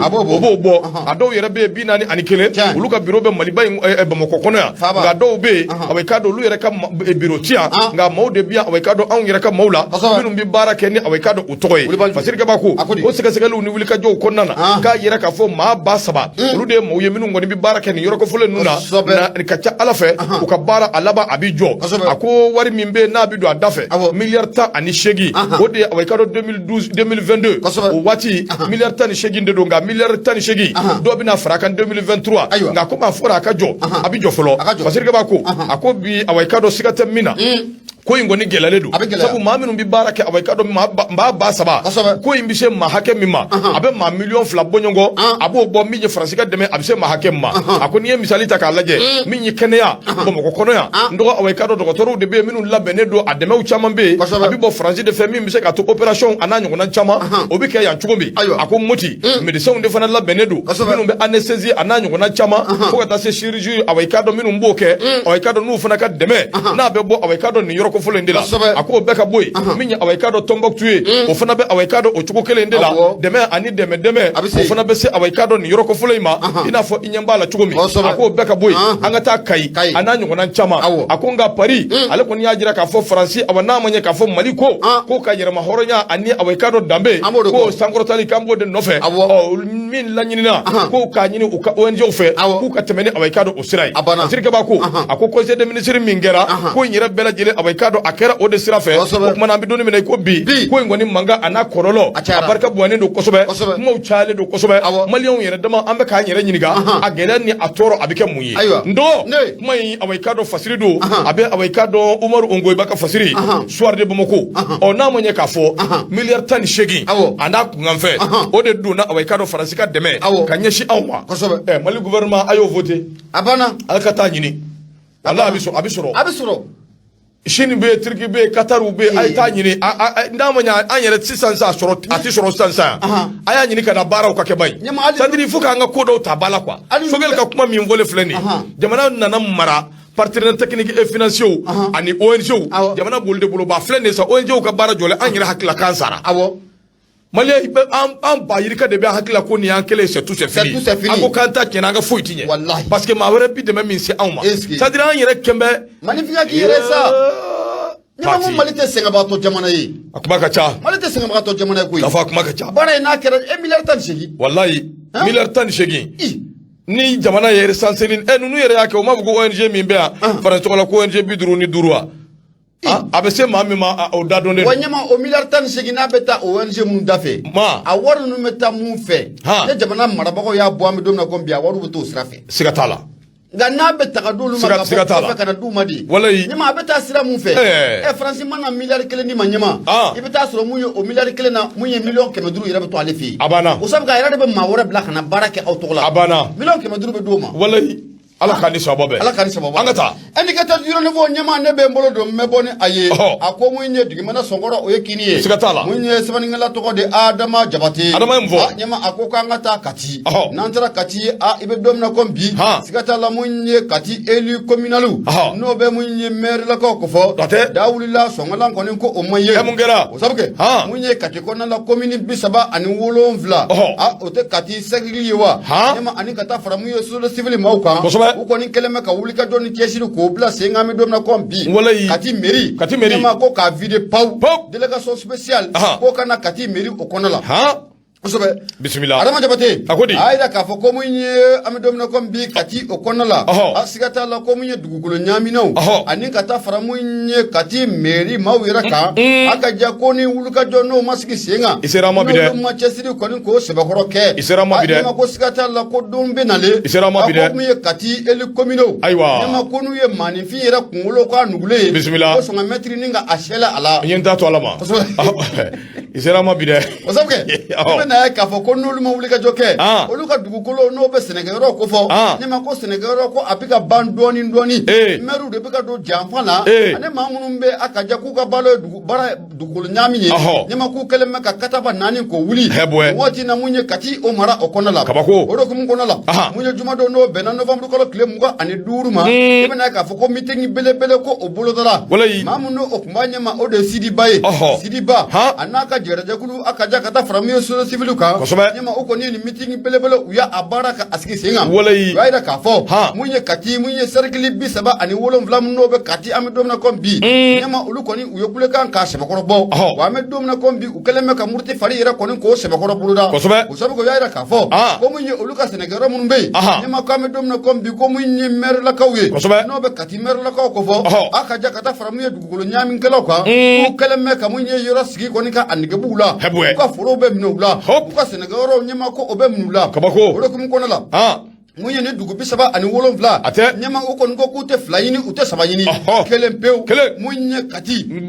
A b'o bɔ. o b'o bɔ. A dɔw yɛrɛ bɛ yen, 41, olu ka bureau bɛ Maliba in Bamakɔ kɔnɔ yan. Nka dɔw bɛ yen, awa, i k'a dɔn, olu yɛrɛ ka bureau ti yan, nka maaw de bɛ yan, awa, i k'a dɔn, anw yɛrɛ ka maaw la, minnu bɛ baara kɛ ni, awa, i k'a dɔn, u tɔgɔ ye. Wulibali. Fasiri Kaba ko A ko di? o sɛgɛsɛgɛliw ni wulikajɔw kɔnɔna na, k'a yira k'a fɔ maa 3000, olu de ye maaw ye minnu kɔni bɛ baara kɛ nin yɔrɔ kofɔlen ninnu na. Na ka ca Ala fɛ, u ka baara a laban a bɛ jɔ. A ko wari min bɛ yen n'a bɛ don a da fɛ, miliyari 18, o de ye, awa, i k'a dɔn, 2012 2022, o waati miliyari 18 de don. Nka miliyari 18 dɔw bɛna fara a kan 2023. Nka komi a fɔra a ka jɔ, a bɛ jɔ fɔlɔ. A ka jɔ. Fasiri Kaba ko, a ko bi, awa, i k'a dɔn, siga tɛ min na, ko in kɔni gɛlɛyalen don. A bɛ gɛlɛya. Sabu maa minnu bɛ baara kɛ, awa, i k'a dɔn, maa 3000, ko in bɛ se maa hakɛ min ma, a bɛ maa miliyɔn 2 bɔɲɔgɔn, a b'o bɔ. Min ye Faransi ka dɛmɛ, a bɛ se maa hakɛ min ma, a ko n'i ye misali ta k'a lajɛ, min ye kɛnɛya Bamakɔ kɔnɔ yan, n dɔgɔ, awa, i k'a dɔn, dɔgɔtɔrɔw de bɛ yen minnu labɛnnen don, a dɛmɛw caman bɛ yen, a bɛ bɔ Faransi de fɛ, min bɛ se k'a to opération a n'a ɲɔgɔnna caman o bɛ kɛ yan cogo min. A ko Moti, médecins de fana labɛnnen don, minnu bɛ anesthésie a n'a ɲɔgɔnna caman, fo ka taa se chirurgie, awa, i k'a dɔn, minnu b'o kɛ, awa, i k'a dɔn, n'u fana ka dɛmɛ n'a bɛ bɔ, awa, i k'a dɔn, nin yɔrɔ kofɔlen de la. A k'o bɛɛ ka bɔ yen. Min ye, awa, i k'a dɔn, Tombouctou ye, o fana bɛ, awa, i k'a dɔn, o cogo kelen de la, dɛmɛ ani dɛmɛ dɛmɛ, A bɛ se. o fana bɛ se, awa, i k'a dɔn, nin yɔrɔ kofɔlen in ma, i n'a fɔ i ɲɛ b'a la cogo min. A k'o bɛɛ ka bɔ yen, an ka taa Kayi Kayi. a n'a ɲɔgɔnna caman. A ko nka Paris, ale kɔni y'a jira k'a fɔ Faransi, awa, n'a ma ɲɛ k'a fɔ Mali ko ko ka yɛrɛma hɔrɔnya ani, awa, i k'a dɔn, danbe An b'o de ko kɔ. sankɔrɔtali, k'an b'o de nɔfɛ. Ɔ, min laɲinina ko k'a ɲini u ka ONG fɛ, k'u ka tɛmɛ ni, awa, i k'a dɔn, o sira ye. A banna. Fasiri Kaba ko, a ko conseil des ministres min kɛra, ko in yɛrɛ bɛɛ lajɛlen, awa, i k'a k'a dɔn a kɛra o de sira fɛ. O tuma na, an bɛ don min na i ko bi, ko in kɔni mankan a n'a kɔlɔlɔ, a barika bonyanen don kosɛbɛ, kumaw cayalen don kosɛbɛ. Maliyɛnw yɛrɛ dama, an bɛ k'an yɛrɛ ɲininka, a gɛlɛya ni a tɔɔrɔ, a bɛ kɛ mun ye? N dɔgɔ, kuma in, awa, i k'a dɔn fasiri don, a bɛ, awa, i k'a dɔn Umaru Ongoyiba ka fasiri, Soir de Bamako. Ɔ, n'a ma ɲɛ k'a fɔ miliyari 18 a n'a kunkanfɛn, o de donna, awa, i k'a dɔn Faransi ka dɛmɛ ka ɲɛsin anw ma. Ɛ, Mali gouvernement a y'o voté. A banna. Ala ka taa ɲini, wala a bɛ sɔrɔ, a bɛ sɔrɔ. A bɛ sɔrɔ. Chine bɛ yen, Turquie bɛ yen, Qatar bɛ yen, a ye taa ɲini. N'a ma ɲɛ an yɛrɛ sisan sisan sɔrɔ, a tɛ sɔrɔ sisan sisan, a y'a ɲini ka na baaraw ka kɛ ba ye. C'est à dire, il faut k'an ka ko dɔw ta ba la, quoi. Choguel ka kuma min fɔlen filɛ nin ye, jamana nana mara partenaires techniques et financiers ani ONG, jamana b'olu de bolo. Ba filɛ nin ye sa, ONG ka baara jɔlen, an yɛrɛ hakili la k'an sara. Maliyɛn, an ba yirika de bɛ hakili la ko nin y'an kɛlen, c'est tout, c'est fini. An ko k'an ta tiɲɛna, an ka foyi ti ɲɛ, parce que maa wɛrɛ bi dɛmɛ min se anw ma, c'est à dire an yɛrɛ kɛn bɛ. Maninfinya k'i yɛrɛ sa. Ɲɛma ko Mali tɛ sɛgɛnbagatɔ jamana ye. A kuma ka ca. Mali tɛ sɛgɛnbagatɔ jamana ye koyi. K'a fɔ a kuma ka ca. Baara in n'a kɛra e miliyari 18. Walayi, miliyari 18 ni jamana ye recensé ɛ, ninnu yɛrɛ y'a kɛ, u m'a fɔ ko ONG min bɛ yan Faransi tɔgɔ la, ko ONG 55 wa, a bɛ se maa min ma, o da dɔnnen. Wa ɲɛma, o miliyari 18 n'a bɛ taa o ONG minnu da fɛ, ma a wari ninnu bɛ taa mun fɛ? Ne jamana marabagaw y'a bɔ, an bɛ don min na komi bi, a wariw bɛ t'o sira fɛ. Siga t'a la. Nka n'a bɛ ta ka d'olu ma ka bɔ kɔfɛ ka na d'u ma de. Walayi. Ɲɛma, a bɛ taa sira mun fɛ? Ɛ, Faransi mana miliyari 1 d'i ma, ɲɛma, i bɛ taa sɔrɔ mun ye o miliyari 1 na, mun ye miliyɔn 500 yɛrɛ bɛ to ale fɛ yen. A banna. O sabu a yɛrɛ de bɛ maa wɛrɛ bila ka na baara kɛ aw tɔgɔ la. A banna. Miliyɔn 500 bɛ d'o ma. Walayi, Ala k'an ni sababa bɛn. Ala k'an ni sababa. An ka taa. Indicateur du renouveau, ɲɛma, ne bɛ n bolo don, n bɛ bɔ ni a ye. A ko mun ye dugumana sɔnkɔrɔ, o ye kini ye. Siga t'a la. Mun ye sɛbɛnnikɛla tɔgɔ de Adama Jabate. Adama ye mun fɔ? Ɲɛma, a ko k'an ka taa Kati. N'an taara Kati, a i bɛ don min na komi bi, siga t'a la, mun ye Kati élu communal, n'o bɛ mun ye maire lakaw ko fɔ. Da wulila sɔngɔlan kɔni ko o man ye. Ɛ, mun kɛra? O sabu kɛ mun ye Kati kɔnɔna la, commune 37, a o tɛ Kati cercle ye wa? Ɲɛma, ani ka taa fara mun ye société civile maaw kan. U kɔni kɛlen bɛ ka wulikajɔ ni cɛsiri k'o bila sen kan, an bɛ don min na komi bi. Walayi. Kati mairie. Kati mairie. Ɲɛma ko k'a vider pawu. Pawu. Délégation spéciale. Ko ka na Kati mairie o kɔnɔ la. Kosɛbɛ. Bisimila. Adama Jabate. A ko di? A y'a jira k'a fɔ ko mun ye, an bɛ don min na komi bi, Kati o kɔnɔna la. A siga t'a la ko mun ye dugukolo ɲaaminɛw. Ani ka taa fara mun ye Kati mairie maaw yɛrɛ kan. A ka ja ko ni wulikajɔ n'o ma sigi sen kan. I sera ma bi dɛ. N'olu ma cɛsiri kɔni k'o sɛbɛkɔrɔ kɛ. I sera ma bi dɛ. A ɲɛma ko siga t'a la ko don bɛ nalen. I sera ma bi dɛ. A ko mun ye Kati élu communaux. Ayiwa. Ɲɛma ko n'u ye maaninfin yɛrɛ kunkolo k'a nugulen ye. Bisimila. Ko sɔn ka mɛtiri ni ka a sɛlɛ a la. N ye n ta to Ala ma. Kosɛbɛ. I sera ma bi dɛ. O sabu kɛ i bɛ na ye k'a fɔ ko n'olu ma wulikajɔ kɛ, olu ka dugukolo n'o bɛ sɛnɛkɛyɔrɔ ko fɔ, ne ma ko sɛnɛkɛyɔrɔ ko a bɛ ka ban dɔɔni dɔɔni, mɛriw de bɛ ka don janfa la, ani maa minnu bɛ a ka ja k'u ka balo ye dugu baara dugukolo ɲaami ye, ne ma k'u kɛlen bɛ ka kataba naani k'o wuli. O waati na, mun ye Kati o mara o kɔnɔ la. Kabako. O de hukumu kɔnɔ la, mun ye jumadon n'o bɛnna novembre kalo tile 25 ma, i bɛna ye k'a fɔ ko meeting belebele ko o bolodara. Maa min n'o o tun b'a ɲɛma, o de ye Sidiba ye. Sidiba a n'a ka jɛrɛjɛkulu, a ka ja ka taa fara mun ye société civile kan. Ɲɛma, o kɔni ye nin meeting belebele, u y'a baara ka a sigi sen kan. U y'a jira k'a fɔ mun ye Kati, mun ye cercle 37 min n'o bɛ Kati, an bɛ don min na komi bi, ɲɛma, olu kɔni u ye kulekan k'a sɛbɛkɔrɔ bɔ. Wa an bɛ don min na komi bi, u kɛlen bɛ ka muruti fari yɛrɛ kɔni k'o sɛbɛkɔrɔ boloda. O sabu u y'a jira k'a fɔ ko mun ye olu ka sɛnɛkɛyɔrɔ minnu bɛ yen, ɲɛma, k'an bɛ don min na komi bi, ko mun ye mɛrilakaw ye, n'o bɛ Kati mɛrilakaw ko fɔ, a ka ja ka taa fara mun ye dugukolo ɲaamikɛlaw kan, k'u kɛlen bɛ ka mun ye yɔrɔ sigi kɔni ka a nege b'u la, u ka forow bɛ minɛ u la, u ka sɛnɛkɛyɔrɔw, ɲɛma, ko o bɛ minɛ u la. Kabako. O de hukumu kɔnɔ la, mun ye ni dugu 37, A tɛ. ɲɛma, u kɔni ko k'u tɛ fila ɲini, u tɛ saba ɲini, kelen pewu. Kelen. Mun ye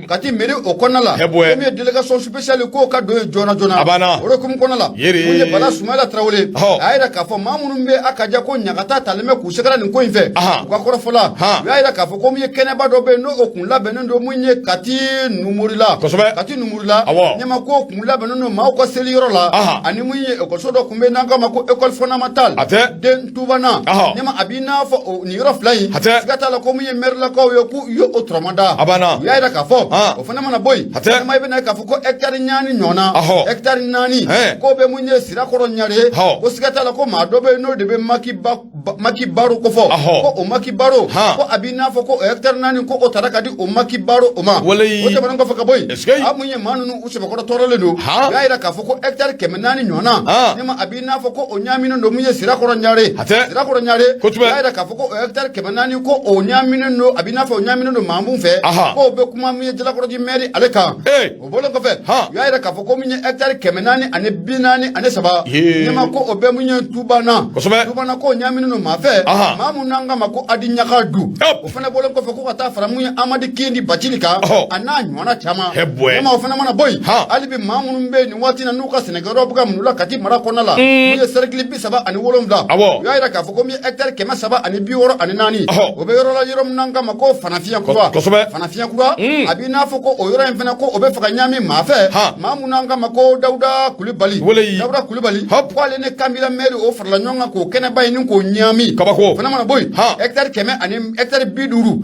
Kati mairie o kɔnɔna la, ko min ye délégation spéciale k'o ka don yen joona joona. A banna. O de hukumu kɔnɔna la, mun ye Bala Sumayila Tarawele, a y'a jira k'a fɔ maa minnu bɛ a ka ja ko ɲagata talen bɛ k'u sɛgɛrɛ nin ko in fɛ, u ka kɔrɔfɔ la, u y'a jira k'a fɔ ko mun ye kɛnɛba dɔ bɛ yen n'o kun labɛnnen don mun ye Kati Numurila. Kati Numurila. Ɲɛma, ko kun labɛnnen don maaw ka seli yɔrɔ la, ani mun ye ekɔliso dɔ kun bɛ yen n'an k'a ma ko école fondamentale. A tɛ. Den Tubana. Ɲɛma, a b'i n'a fɔ nin yɔrɔ fila in, A tɛ. siga t'a la ko mun ye mɛrilakaw ye, k'u ye o tɔrɔmada. A banna. U y'a jira k'a fɔ o fana mana bɔ yen, A tɛ. ɲɛma, i bɛna ye k'a fɔ ko hectare 4 ɲɔgɔnna, hectare 4, k'o bɛ mun ye Sirakɔrɔ Ɲare, ko siga t'a la ko maa dɔ bɛ yen n'o de bɛ maki ba Maki Baro ko fɔ, ko o Maki Baro, ko a b'i n'a fɔ ko o hectare 4, ko o tara ka di o Maki Baro o ma. O tɛmɛnen kɔfɛ ka bɔ yen, a mun ye maa ninnu u sɛbɛkɔrɔ tɔɔrɔlen don. U y'a jira k'a fɔ ko hectare 400 ɲɔgɔnna, ɲɛma, a b'i n'a fɔ ko o ɲaaminen don mun ye Sirakɔrɔ Ɲare. Sirakɔrɔ Ɲare, u y'a jira k'a fɔ ko o hectare 400, ko o ɲaaminen don, a b'i n'a fɔ o ɲaaminen don maa mun fɛ, k'o bɛ kuma mun ye Jalakɔrɔji mɛri ale kan. O bɔlen kɔfɛ, u y'a jira k'a fɔ ko min ye hectare 443, ɲɛma, ko o bɛ mun ye Tubana. Tubana, ko ɲaaminen don maa fɛ, maa mun n'an k'a ma ko Adi Ɲaka du. O fana bɔlen kɔfɛ, ko ka taa fara mun ye Amadi Kindi Bacili kan, a n'a ɲɔgɔnna caman. Ɲɛma, o fana mana bɔ yen, hali bi maa minnu bɛ yen nin waati na, n'u ka sɛnɛkɛyɔrɔ bɛ ka minɛ u la Kati mara kɔnɔna la, mun ye cercle 37, u y'a jira k'a fɔ ko min ye hectare 364, o bɛ yɔrɔ la, yɔrɔ min n'an k'a ma ko Fanafiɲɛ Kura. Fanafiɲɛ Kura, a b'i n'a fɔ ko o yɔrɔ in fana, ko o bɛ fɛ ka ɲaami maa fɛ, maa mun n'an k'a ma ko Dawuda Kulibali. Dawuda Kulibali, ko ale ni Kanbila mɛri, o farala ɲɔgɔn kan k'o kɛnɛba ɲini k'o ɲaami. Kabako. O fana mana bɔ yen, hectare 100 ani hectare 50,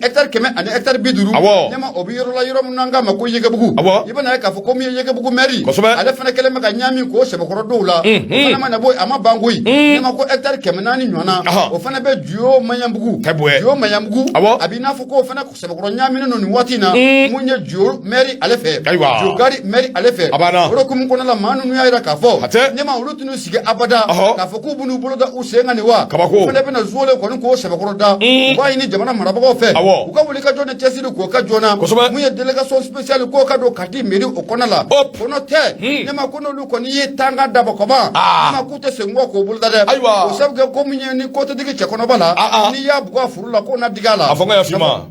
hectare 100 ani hectare 50, ɲɛma, o bɛ yɔrɔ la, yɔrɔ min n'an k'a ma ko Yegebugu. I bɛna ye k'a fɔ ko min ye Yegebugu mɛri, ale fana kɛlen bɛ ka ɲaami k'o sɛbɛkɔrɔ dɔw la. O fana mana bɔ yen, a ma ban koyi, ɲɛma, ko hectare 400 ɲɔgɔnna, o fana bɛ Juyo Maɲanbugu. Juyo Maɲanbugu, a b'i n'a fɔ k'o fana sɛbɛkɔrɔ ɲaaminen don nin waati in na, mun ye Juyo mɛri ale fɛ, Juyo gari mɛri ale fɛ. O hukumu kɔnɔna la, maa ninnu y'a jira k'a fɔ, ɲɛma, olu tɛn'u sigi abada k'a fɔ k'u bɛn'u bolo da u sen kan nin wa. Kabako. U fana bɛna zuwele kɔni k'o sɛbɛkɔrɔ da. U b'a ɲini jamana marabagaw fɛ, u ka wuli ka jɔ ni cɛsiri k'o kɛ joona. Mun ye délégation spéciale k'o ka don Kati mairie o kɔnɔ la. Kɔnɔ tɛ, ɲɛma, ko n'olu kɔni ye tanga dabɔ kɔban, ɲɛma, k'u tɛ segin kɔ k'o bolo da dɛ. O sabu kɛ ko min ye ni ko tɛ digi cɛkɔnɔba la, n'i y'a bugɔ a furu la, k'o na digi a la. A fɔ n ka yafa i ma.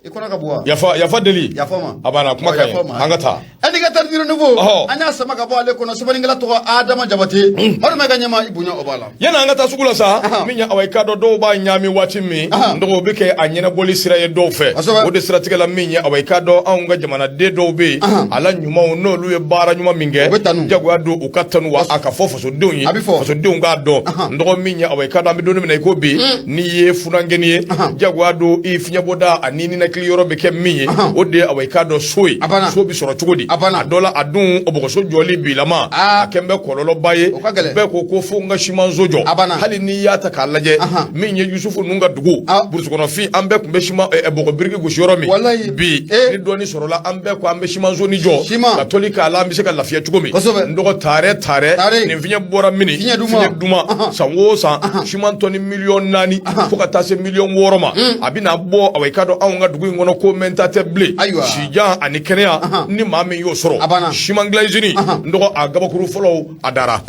I kɔnɔ ka bon wa? Yafa, yafa deli. Yafa ma. A banna, kuma ka ɲi, an ka taa. Indicateur du Renouveau, an y'a sama ka bɔ ale kɔnɔ, sɛbɛnnikɛla tɔgɔ Adama Jabate. Madu ma ka ɲɛma, i bonya o b'a la. Yanni an ka taa sugu la sa, min ye awa, i k'a dɔn dɔw b'a ɲaami waati min, dɔgɔ bɛ kɛ a ɲɛnabɔli sira ye dɔw fɛ. O de siratigɛ la, min ye awa, i k'a dɔn anw ka jamanaden dɔw bɛ yen, a la ɲumanw, n'olu ye baara ɲuman min kɛ, jagoya don u ka tanu wa, a ka fɔ fasodenw ye, fasodenw k'a dɔn. N dɔgɔ, min ye awa, i k'a dɔn an bɛ don min na i ko bi, n'i ye funankɛnin ye, jagoya don i fiɲɛbɔda ani ninakili yɔrɔ bɛ kɛ min ye, o de ye awa, i k'a dɔn so ye. So bɛ sɔrɔ cogo di? A dɔ la, a dun bɔgɔso jɔli bilama, a kɛn bɛ kɔlɔlɔba ye. Bɛɛ ko ko fo n ka simanso jɔ. Hali n'i y'a ta k'a lajɛ, min ye Yusufu ninnu ka dugu burusikɔnɔfin, an bɛɛ tun bɛ siman bɔgɔ biriki gosi yɔrɔ min, bi ni dɔɔni sɔrɔla, an bɛɛ ko an bɛ simanso ni jɔ ka toli k'a la, an bɛ se ka lafiya cogo min. N dɔgɔ, taarɛ taarɛ nin fiɲɛ bɔra mini, fiɲɛ duman, san o san siman tɔni 4 miliyɔn fo ka taa se 6 miliyɔn ma, a bɛna bɔ awa, i k'a dɔn anw ka dugu in kɔnɔ, ko mɛnta tɛ bilen. Sijan ani kɛnɛya, ni maa min y'o sɔrɔ, siman dilan usine, n dɔgɔ, a gabakuru fɔlɔw a dara.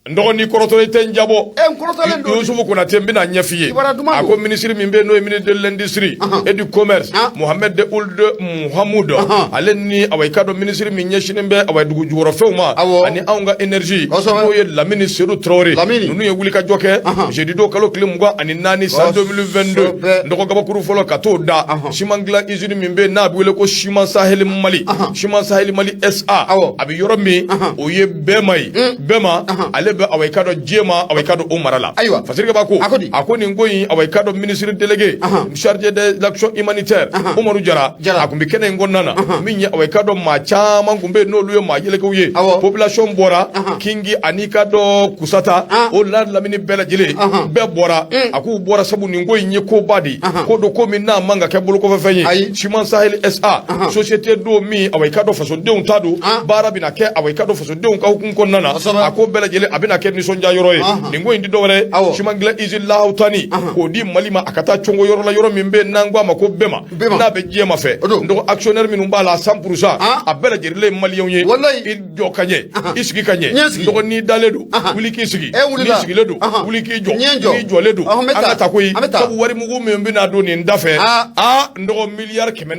N dɔgɔ, n'i kɔrɔtɔ, i tɛ n jabɔ. N kɔrɔtɔlen don. Yusufu Konate, n bɛna ɲɛf'i ye. A ko minisiri min bɛ yen, n'o ye ministre de l'industrie et du commerce, Mohamed Ould Mohamoud, ale ni awa, i k'a dɔn minisiri min ɲɛsinnen bɛ awa dugu jukɔrɔfɛnw ma ani anw ka énergie, n'o ye Lamini Seydou Traoré, ninnu ye wulikajɔ kɛ jeudi don kalo tile 24 san 2022, n dɔgɔ, gabakuru fɔlɔ ka t'o da siman dilan usine min bɛ yen, n'a bɛ wele ko Ciment Sahel Mali, Ciment Sahel Mali SA. A bɛ yɔrɔ min, o ye Bɛma ye. Bɛma, ale bɛ awa, i k'a dɔn Jema, awa, i k'a dɔn o mara la. Fasirikɛ b'a ko a ko nin ko in, awa, i k'a dɔn ministre délégué chargé de l'action humanitaire, Umaru Jara, a tun bɛ kɛnɛ in kɔnɔna na. Min ye awa, i k'a dɔn maa caman tun bɛ yen, n'olu ye maa yɛlɛkɛw ye. Population bɔra Kingi ani i k'a dɔn Kusata, o la lamini bɛɛ lajɛlen bɛɛ bɔra. A k'u bɔra sabu nin ko in ye koba de ye, ko don, ko min n'a man ka kɛ bolokɔfɛfɛn ye. Ciment Sahel SA, société don min, awa, i k'a dɔn fasodenw ta don, baara bɛna kɛ, awa, i k'a dɔn fasodenw ka hukumu kɔnɔna na. A ko bɛɛ lajɛlen a bɛna kɛ nisɔndiya yɔrɔ ye. Nin ko in ti dɔwɛrɛ ye, siman dilan usine lahawutani k'o di Mali ma, a ka taa congo yɔrɔ la, yɔrɔ min bɛ yen n'an ko a ma ko Bɛma, n'a bɛ Jɛma fɛ. N dɔgɔ, actionnaire minnu b'a la, 100%, a bɛɛ lajɛlen ye maliyɛnw ye. I jɔ ka ɲɛ, i sigi ka ɲɛ. N dɔgɔ, n'i dalen don, wuli k'i sigi. N'i sigilen don, wuli k'i jɔ. N'i jɔlen don, an ka taa koyi, sabu wari mugu min bɛna don nin da fɛ, aa, n dɔgɔ, 488.8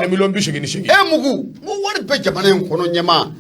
miliyɔn. E mugu, n ko wari bɛ jamana in kɔnɔ, ɲɛma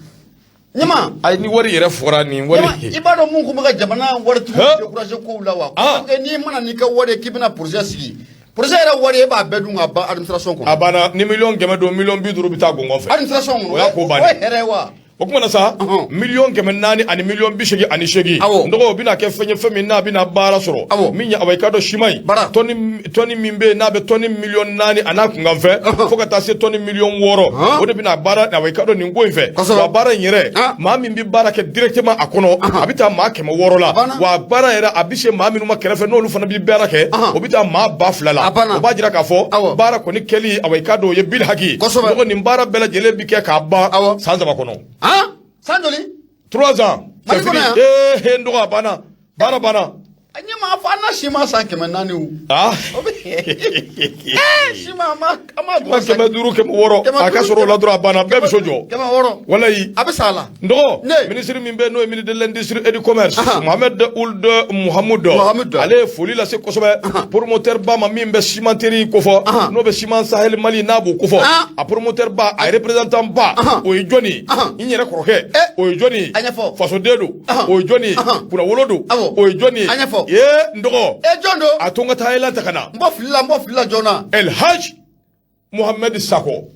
ɲɛma. Ayi, ni wari yɛrɛ fɔra nin wari. I b'a dɔn mun kun bɛ ka jamana waritigiw décourager kow la wa? Parce que n'i mana n'i ka wari ye k'i bɛna projet sigi, projet yɛrɛ wari, e b'a bɛɛ dun ka ban administration kɔnɔ. A banna, ni 100 miliyɔn don, 50 miliyɔn bɛ taa gɔngɔn fɛ. Administration kɔnɔ. O y'a ko bannen. O ye hɛrɛ ye wa? O kuma na sa, 400 000 ani 88 000. N dɔgɔ, o bɛna kɛ fɛn ye, fɛn min n'a bɛna baara sɔrɔ. Min ye, awa, i k'a dɔn, siman ye tɔni min bɛ yen n'a bɛ tɔni 4 miliyɔn a n'a kunkanfɛn, fo ka taa se tɔni 6 miliyɔn, o de bɛna baara, awa, i k'a dɔn, nin ko in fɛ. Wa baara in yɛrɛ, maa min bɛ baara kɛ directement a kɔnɔ, a bɛ taa maa 600 la. Wa baara yɛrɛ, a bɛ se maa minnu ma kɛrɛfɛ, n'olu fana bɛ baara kɛ, o bɛ taa maa 2000 la. O b'a jira k'a fɔ baara kɔni kɛli, awa, i k'a dɔn, o ye bili haki. Dɔgɔ, nin baara bɛɛ lajɛlen bɛ kɛ k'a ban san 3 kɔnɔ. San joli? 3 ans. Mali kɔnɔ yan? Ee, n dɔgɔ, a banna, baara banna. Ɲɛma, a fɔ an na siman san 400 o. Ee, siman, an ma 500, 600, a ka sɔrɔ o la dɔrɔn, a banna, bɛɛ bɛ so jɔ. 600. Walayi. A bɛ sa a la. N dɔgɔ, minisiri min bɛ, n'o ye ministre de l'Industrie et du Commerce, Mohamed Ould Mohamoud, ale ye foli lase kosɛbɛ promoteur ba ma min bɛ cimenterie kofɔ, n'o bɛ Ciment Sahel Mali, n'a b'o kofɔ. A promoteur ba, a représentant ba, o ye jɔnni ye? N yɛrɛ kɔrɔkɛ, o ye jɔnni ye? Fasoden don, o ye jɔnni ye? Kunnawolo don, o ye jɔnni ye? Ee, n dɔgɔ. E, jɔn don? A to n ka taa yɛlɛ ta ka na. N bɔ fili la, n bɔ fili la joona. El Hadj Mohamed Sako.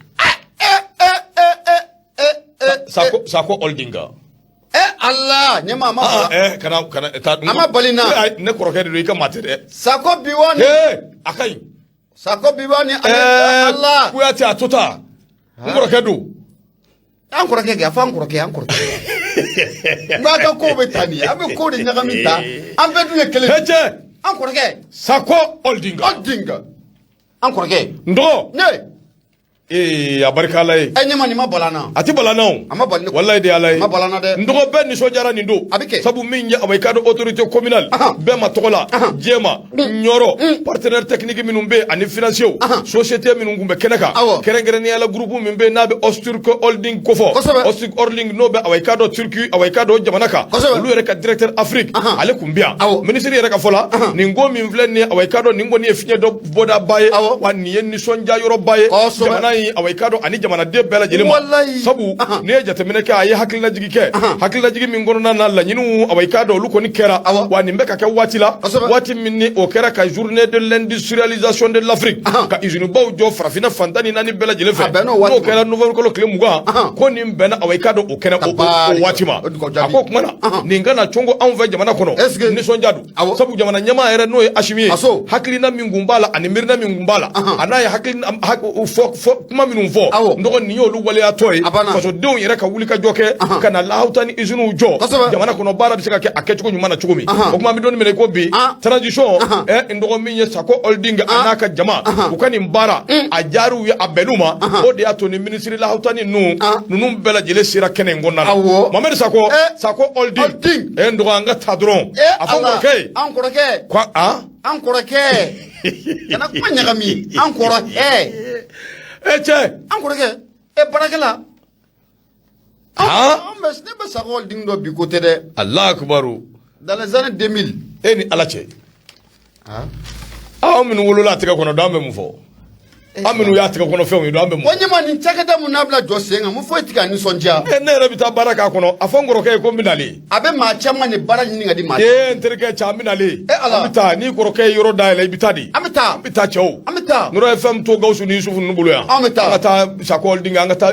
Sako, Sako Holding. E Ala, ɲɛma, a ma bala. Kana kana taa. A ma bali n na. Ne kɔrɔkɛ de don, i ka maa tɛ dɛ. Sako Biwani. Ee, a ka ɲi. Sako Biwani, Ala. Kuyate, a to ta. N kɔrɔkɛ don. An kɔrɔkɛ kɛ, a fɔ an kɔrɔkɛ, an kɔrɔkɛ. N b'a ka kow bɛ taa nin ye, an bɛ ko de ɲagami ta, an bɛɛ dun ye kelen. He cɛ. An kɔrɔkɛ. Sako Holding. Holding. An kɔrɔkɛ. N dɔgɔ. Ne. Ee, a barika Ala ye. E ɲɛma, nin ma bala n na. A tɛ bala n na o. A ma bali ne. Walayi de, Ala ye. A ma bala n na dɛ. N dɔgɔ, bɛɛ nisɔndiyara nin don. A bɛ kɛ. Sabu min ye, awa, i k'a dɔn, autorité communale. Bɛɛ ma tɔgɔ la. Jɛma. Ɲɔrɔ. Partenaire technique minnu bɛ yen ani financier. Société minnu tun bɛ kɛnɛ kan. Kɛrɛnkɛrɛnnenya la, groupe min bɛ yen n'a bɛ Öztürk Holding kofɔ. Öztürk Holding, n'o bɛ, awa, i k'a dɔn, Turquie, awa, i k'a dɔn, jamana kan. Olu yɛrɛ ka directeur Afrique. Ale tun bɛ yan. Ministre yɛrɛ ka fɔ la. Nin ko min filɛ nin ye, awa, i k'a dɔn, nin kɔni ye fiɲɛ dɔ bɔdaba ye. Wa nin ye nisɔndiya yɔrɔba ye. Jamana in, awa, i k'a dɔn, ani jamanaden bɛɛ lajɛlen ma. Sabu n'i ye jateminɛ kɛ, a ye hakilinajigi kɛ, hakilinajigi min kɔnɔna na, laɲiniw, awa, i k'a dɔn, olu kɔni kɛra. Wa nin bɛ ka kɛ waati la, waati min ni o kɛra ka journée de l'industrialisation de l'Afrique, ka usine baw jɔ farafinna fan 14 bɛɛ lajɛlen fɛ, n'o kɛra novembre kalo tile 20, ko nin bɛnna, awa, i k'a dɔn, o kɛnɛ o waati ma. A ko o tuma na, nin ka na cɔngo anw fɛ jamana kɔnɔ, nisɔndiya don. Sabu jamana ɲɛmaa yɛrɛ, n'o ye Asimi ye, hakilina min kun b'a la ani miirina min kun b'a la, a n'a ye hakilina fɔ, kuma minnu fɔ, n dɔgɔ, nin y'olu waleyatɔ ye. Fasodenw yɛrɛ ka wuli ka jɔ kɛ ka na lahawuta ni usines jɔ jamana kɔnɔ, baara bɛ se ka kɛ a kɛcogo ɲuman na cogo min. O tuma, an bɛ don min na i ko bi, transition, n dɔgɔ, min ye Sako Holding a n'a ka jama, u ka nin baara a diyar'u ye, a bɛnn'u ma. O de y'a to ni minisiri lahawuta ni ninnu bɛɛ lajɛlen sera kɛnɛ in kɔnɔna na. Mohamed Sako, Sako Holding, n dɔgɔ, an ka taa dɔrɔn, a fɔ n kɔrɔkɛ ye. An kɔrɔkɛ. Ko An kɔrɔkɛ, kana kuma ɲagami, an kɔrɔkɛ. E cɛ. An kɔrɔkɛ, e baarakɛla. An bɛ, ne bɛ Sako Holding dɔn bi ko tɛ dɛ. Alahu akibaru. Dans les années 2000. E ni Ala cɛ. Aw minnu wolola a tɛgɛ kɔnɔ don, an bɛ mun fɔ? An minnu y'a tɛgɛ kɔnɔ fɛnw ye don, an bɛ mun fɔ? Ɲɛma, nin cakɛda mun n'a bila jɔ sen kan, mun foyi tɛ ka nisɔndiya. Ne yɛrɛ bɛ taa baara k'a kɔnɔ. A fɔ n kɔrɔkɛ ye ko n bɛ nalen. A bɛ maa caman de baara ɲini ka di maa. Ee, n terikɛ cɛ, an bɛ nalen. E Ala. An bɛ taa, n'i kɔrɔkɛ ye yɔrɔ dayɛlɛ, i bɛ taa de. An bɛ taa. An bɛ taa, cɛw. An bɛ taa. Nɔrɔ FM to Gawusu ni Yusufu ninnu bolo yan. An bɛ taa. An ka taa Sako Holding, an ka taa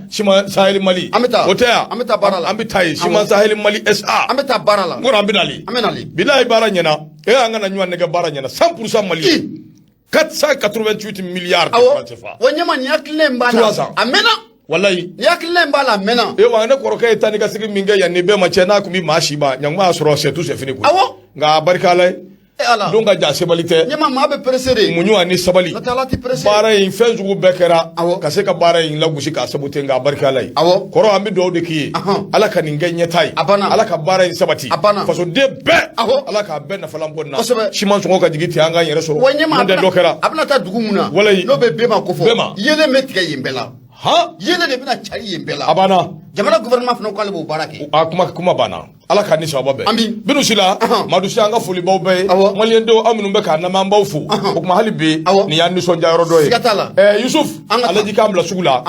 Ciment Sahel Mali. An bɛ taa. O tɛ yan. An bɛ taa baara la. An bɛ taa yen, Ciment Sahel Mali SA. An bɛ taa baara la. N kɔrɔ, an bɛ nalen. An bɛ nalen. Bilahi, baara ɲɛna. E, an kana ɲɔgɔn nɛgɛ, baara ɲɛna 100% Mali. 488 milliards de francs CFA. Wa ɲɛma, nin hakilina in b'a la. A mɛnna. Walayi. Nin hakilina in b'a la, a mɛnna. E wa, ne kɔrɔkɛ ye taa ni ka segin min kɛ yan ni bɛɛ ma cɛ, n'a tun bɛ maa si ma ɲankuma y'a sɔrɔ, c'est tout, c'est fini koyi. Nka a barika Ala ye. E Ala. Don ka jan, sebali tɛ. Ɲɛma, maa bɛ pressé de. Muɲu ani sabali. N'o tɛ, Ala tɛ pressé. Baara in, fɛn sugu bɛɛ kɛra. Ka se ka baara in lagosi k'a saboter, nka a barika Ala ye. Kɔrɔ, an bɛ dugawu de k'i ye. Ala ka nin kɛ ɲɛtaa ye. A banna. Ala ka baara in sabati. A banna. Fasoden bɛɛ. Ala k'a bɛɛ nafalan bɔ nin na. Siman sɔngɔ ka jigin ten, an k'an yɛrɛ sɔrɔ. Wa ɲɛma, N'o tɛ, dɔ kɛra. a bɛna taa dugu mun na. Walayi. N'o bɛ Bema ko fɔ. Bema. Yeelen bɛ tigɛ yen bɛɛ la. Han. Yeelen de bɛna cari yen bɛɛ la. A banna. Jamana gouvernement fana ko k'ale b'o baara kɛ. A kuma banna. Ala k'a ni sababa bɛn. Ami. Binu Sila, Madu Si, an ka folibaw bɛɛ ye. Maliyɛndenw, aw minnu bɛ k'an lamɛn, an b'aw fo. O tuma, hali bi, nin y'an nisɔndiya yɔrɔ dɔ ye. Siga t'a la. Yusuf, An ka taa. Alaji k'an bila sugu la.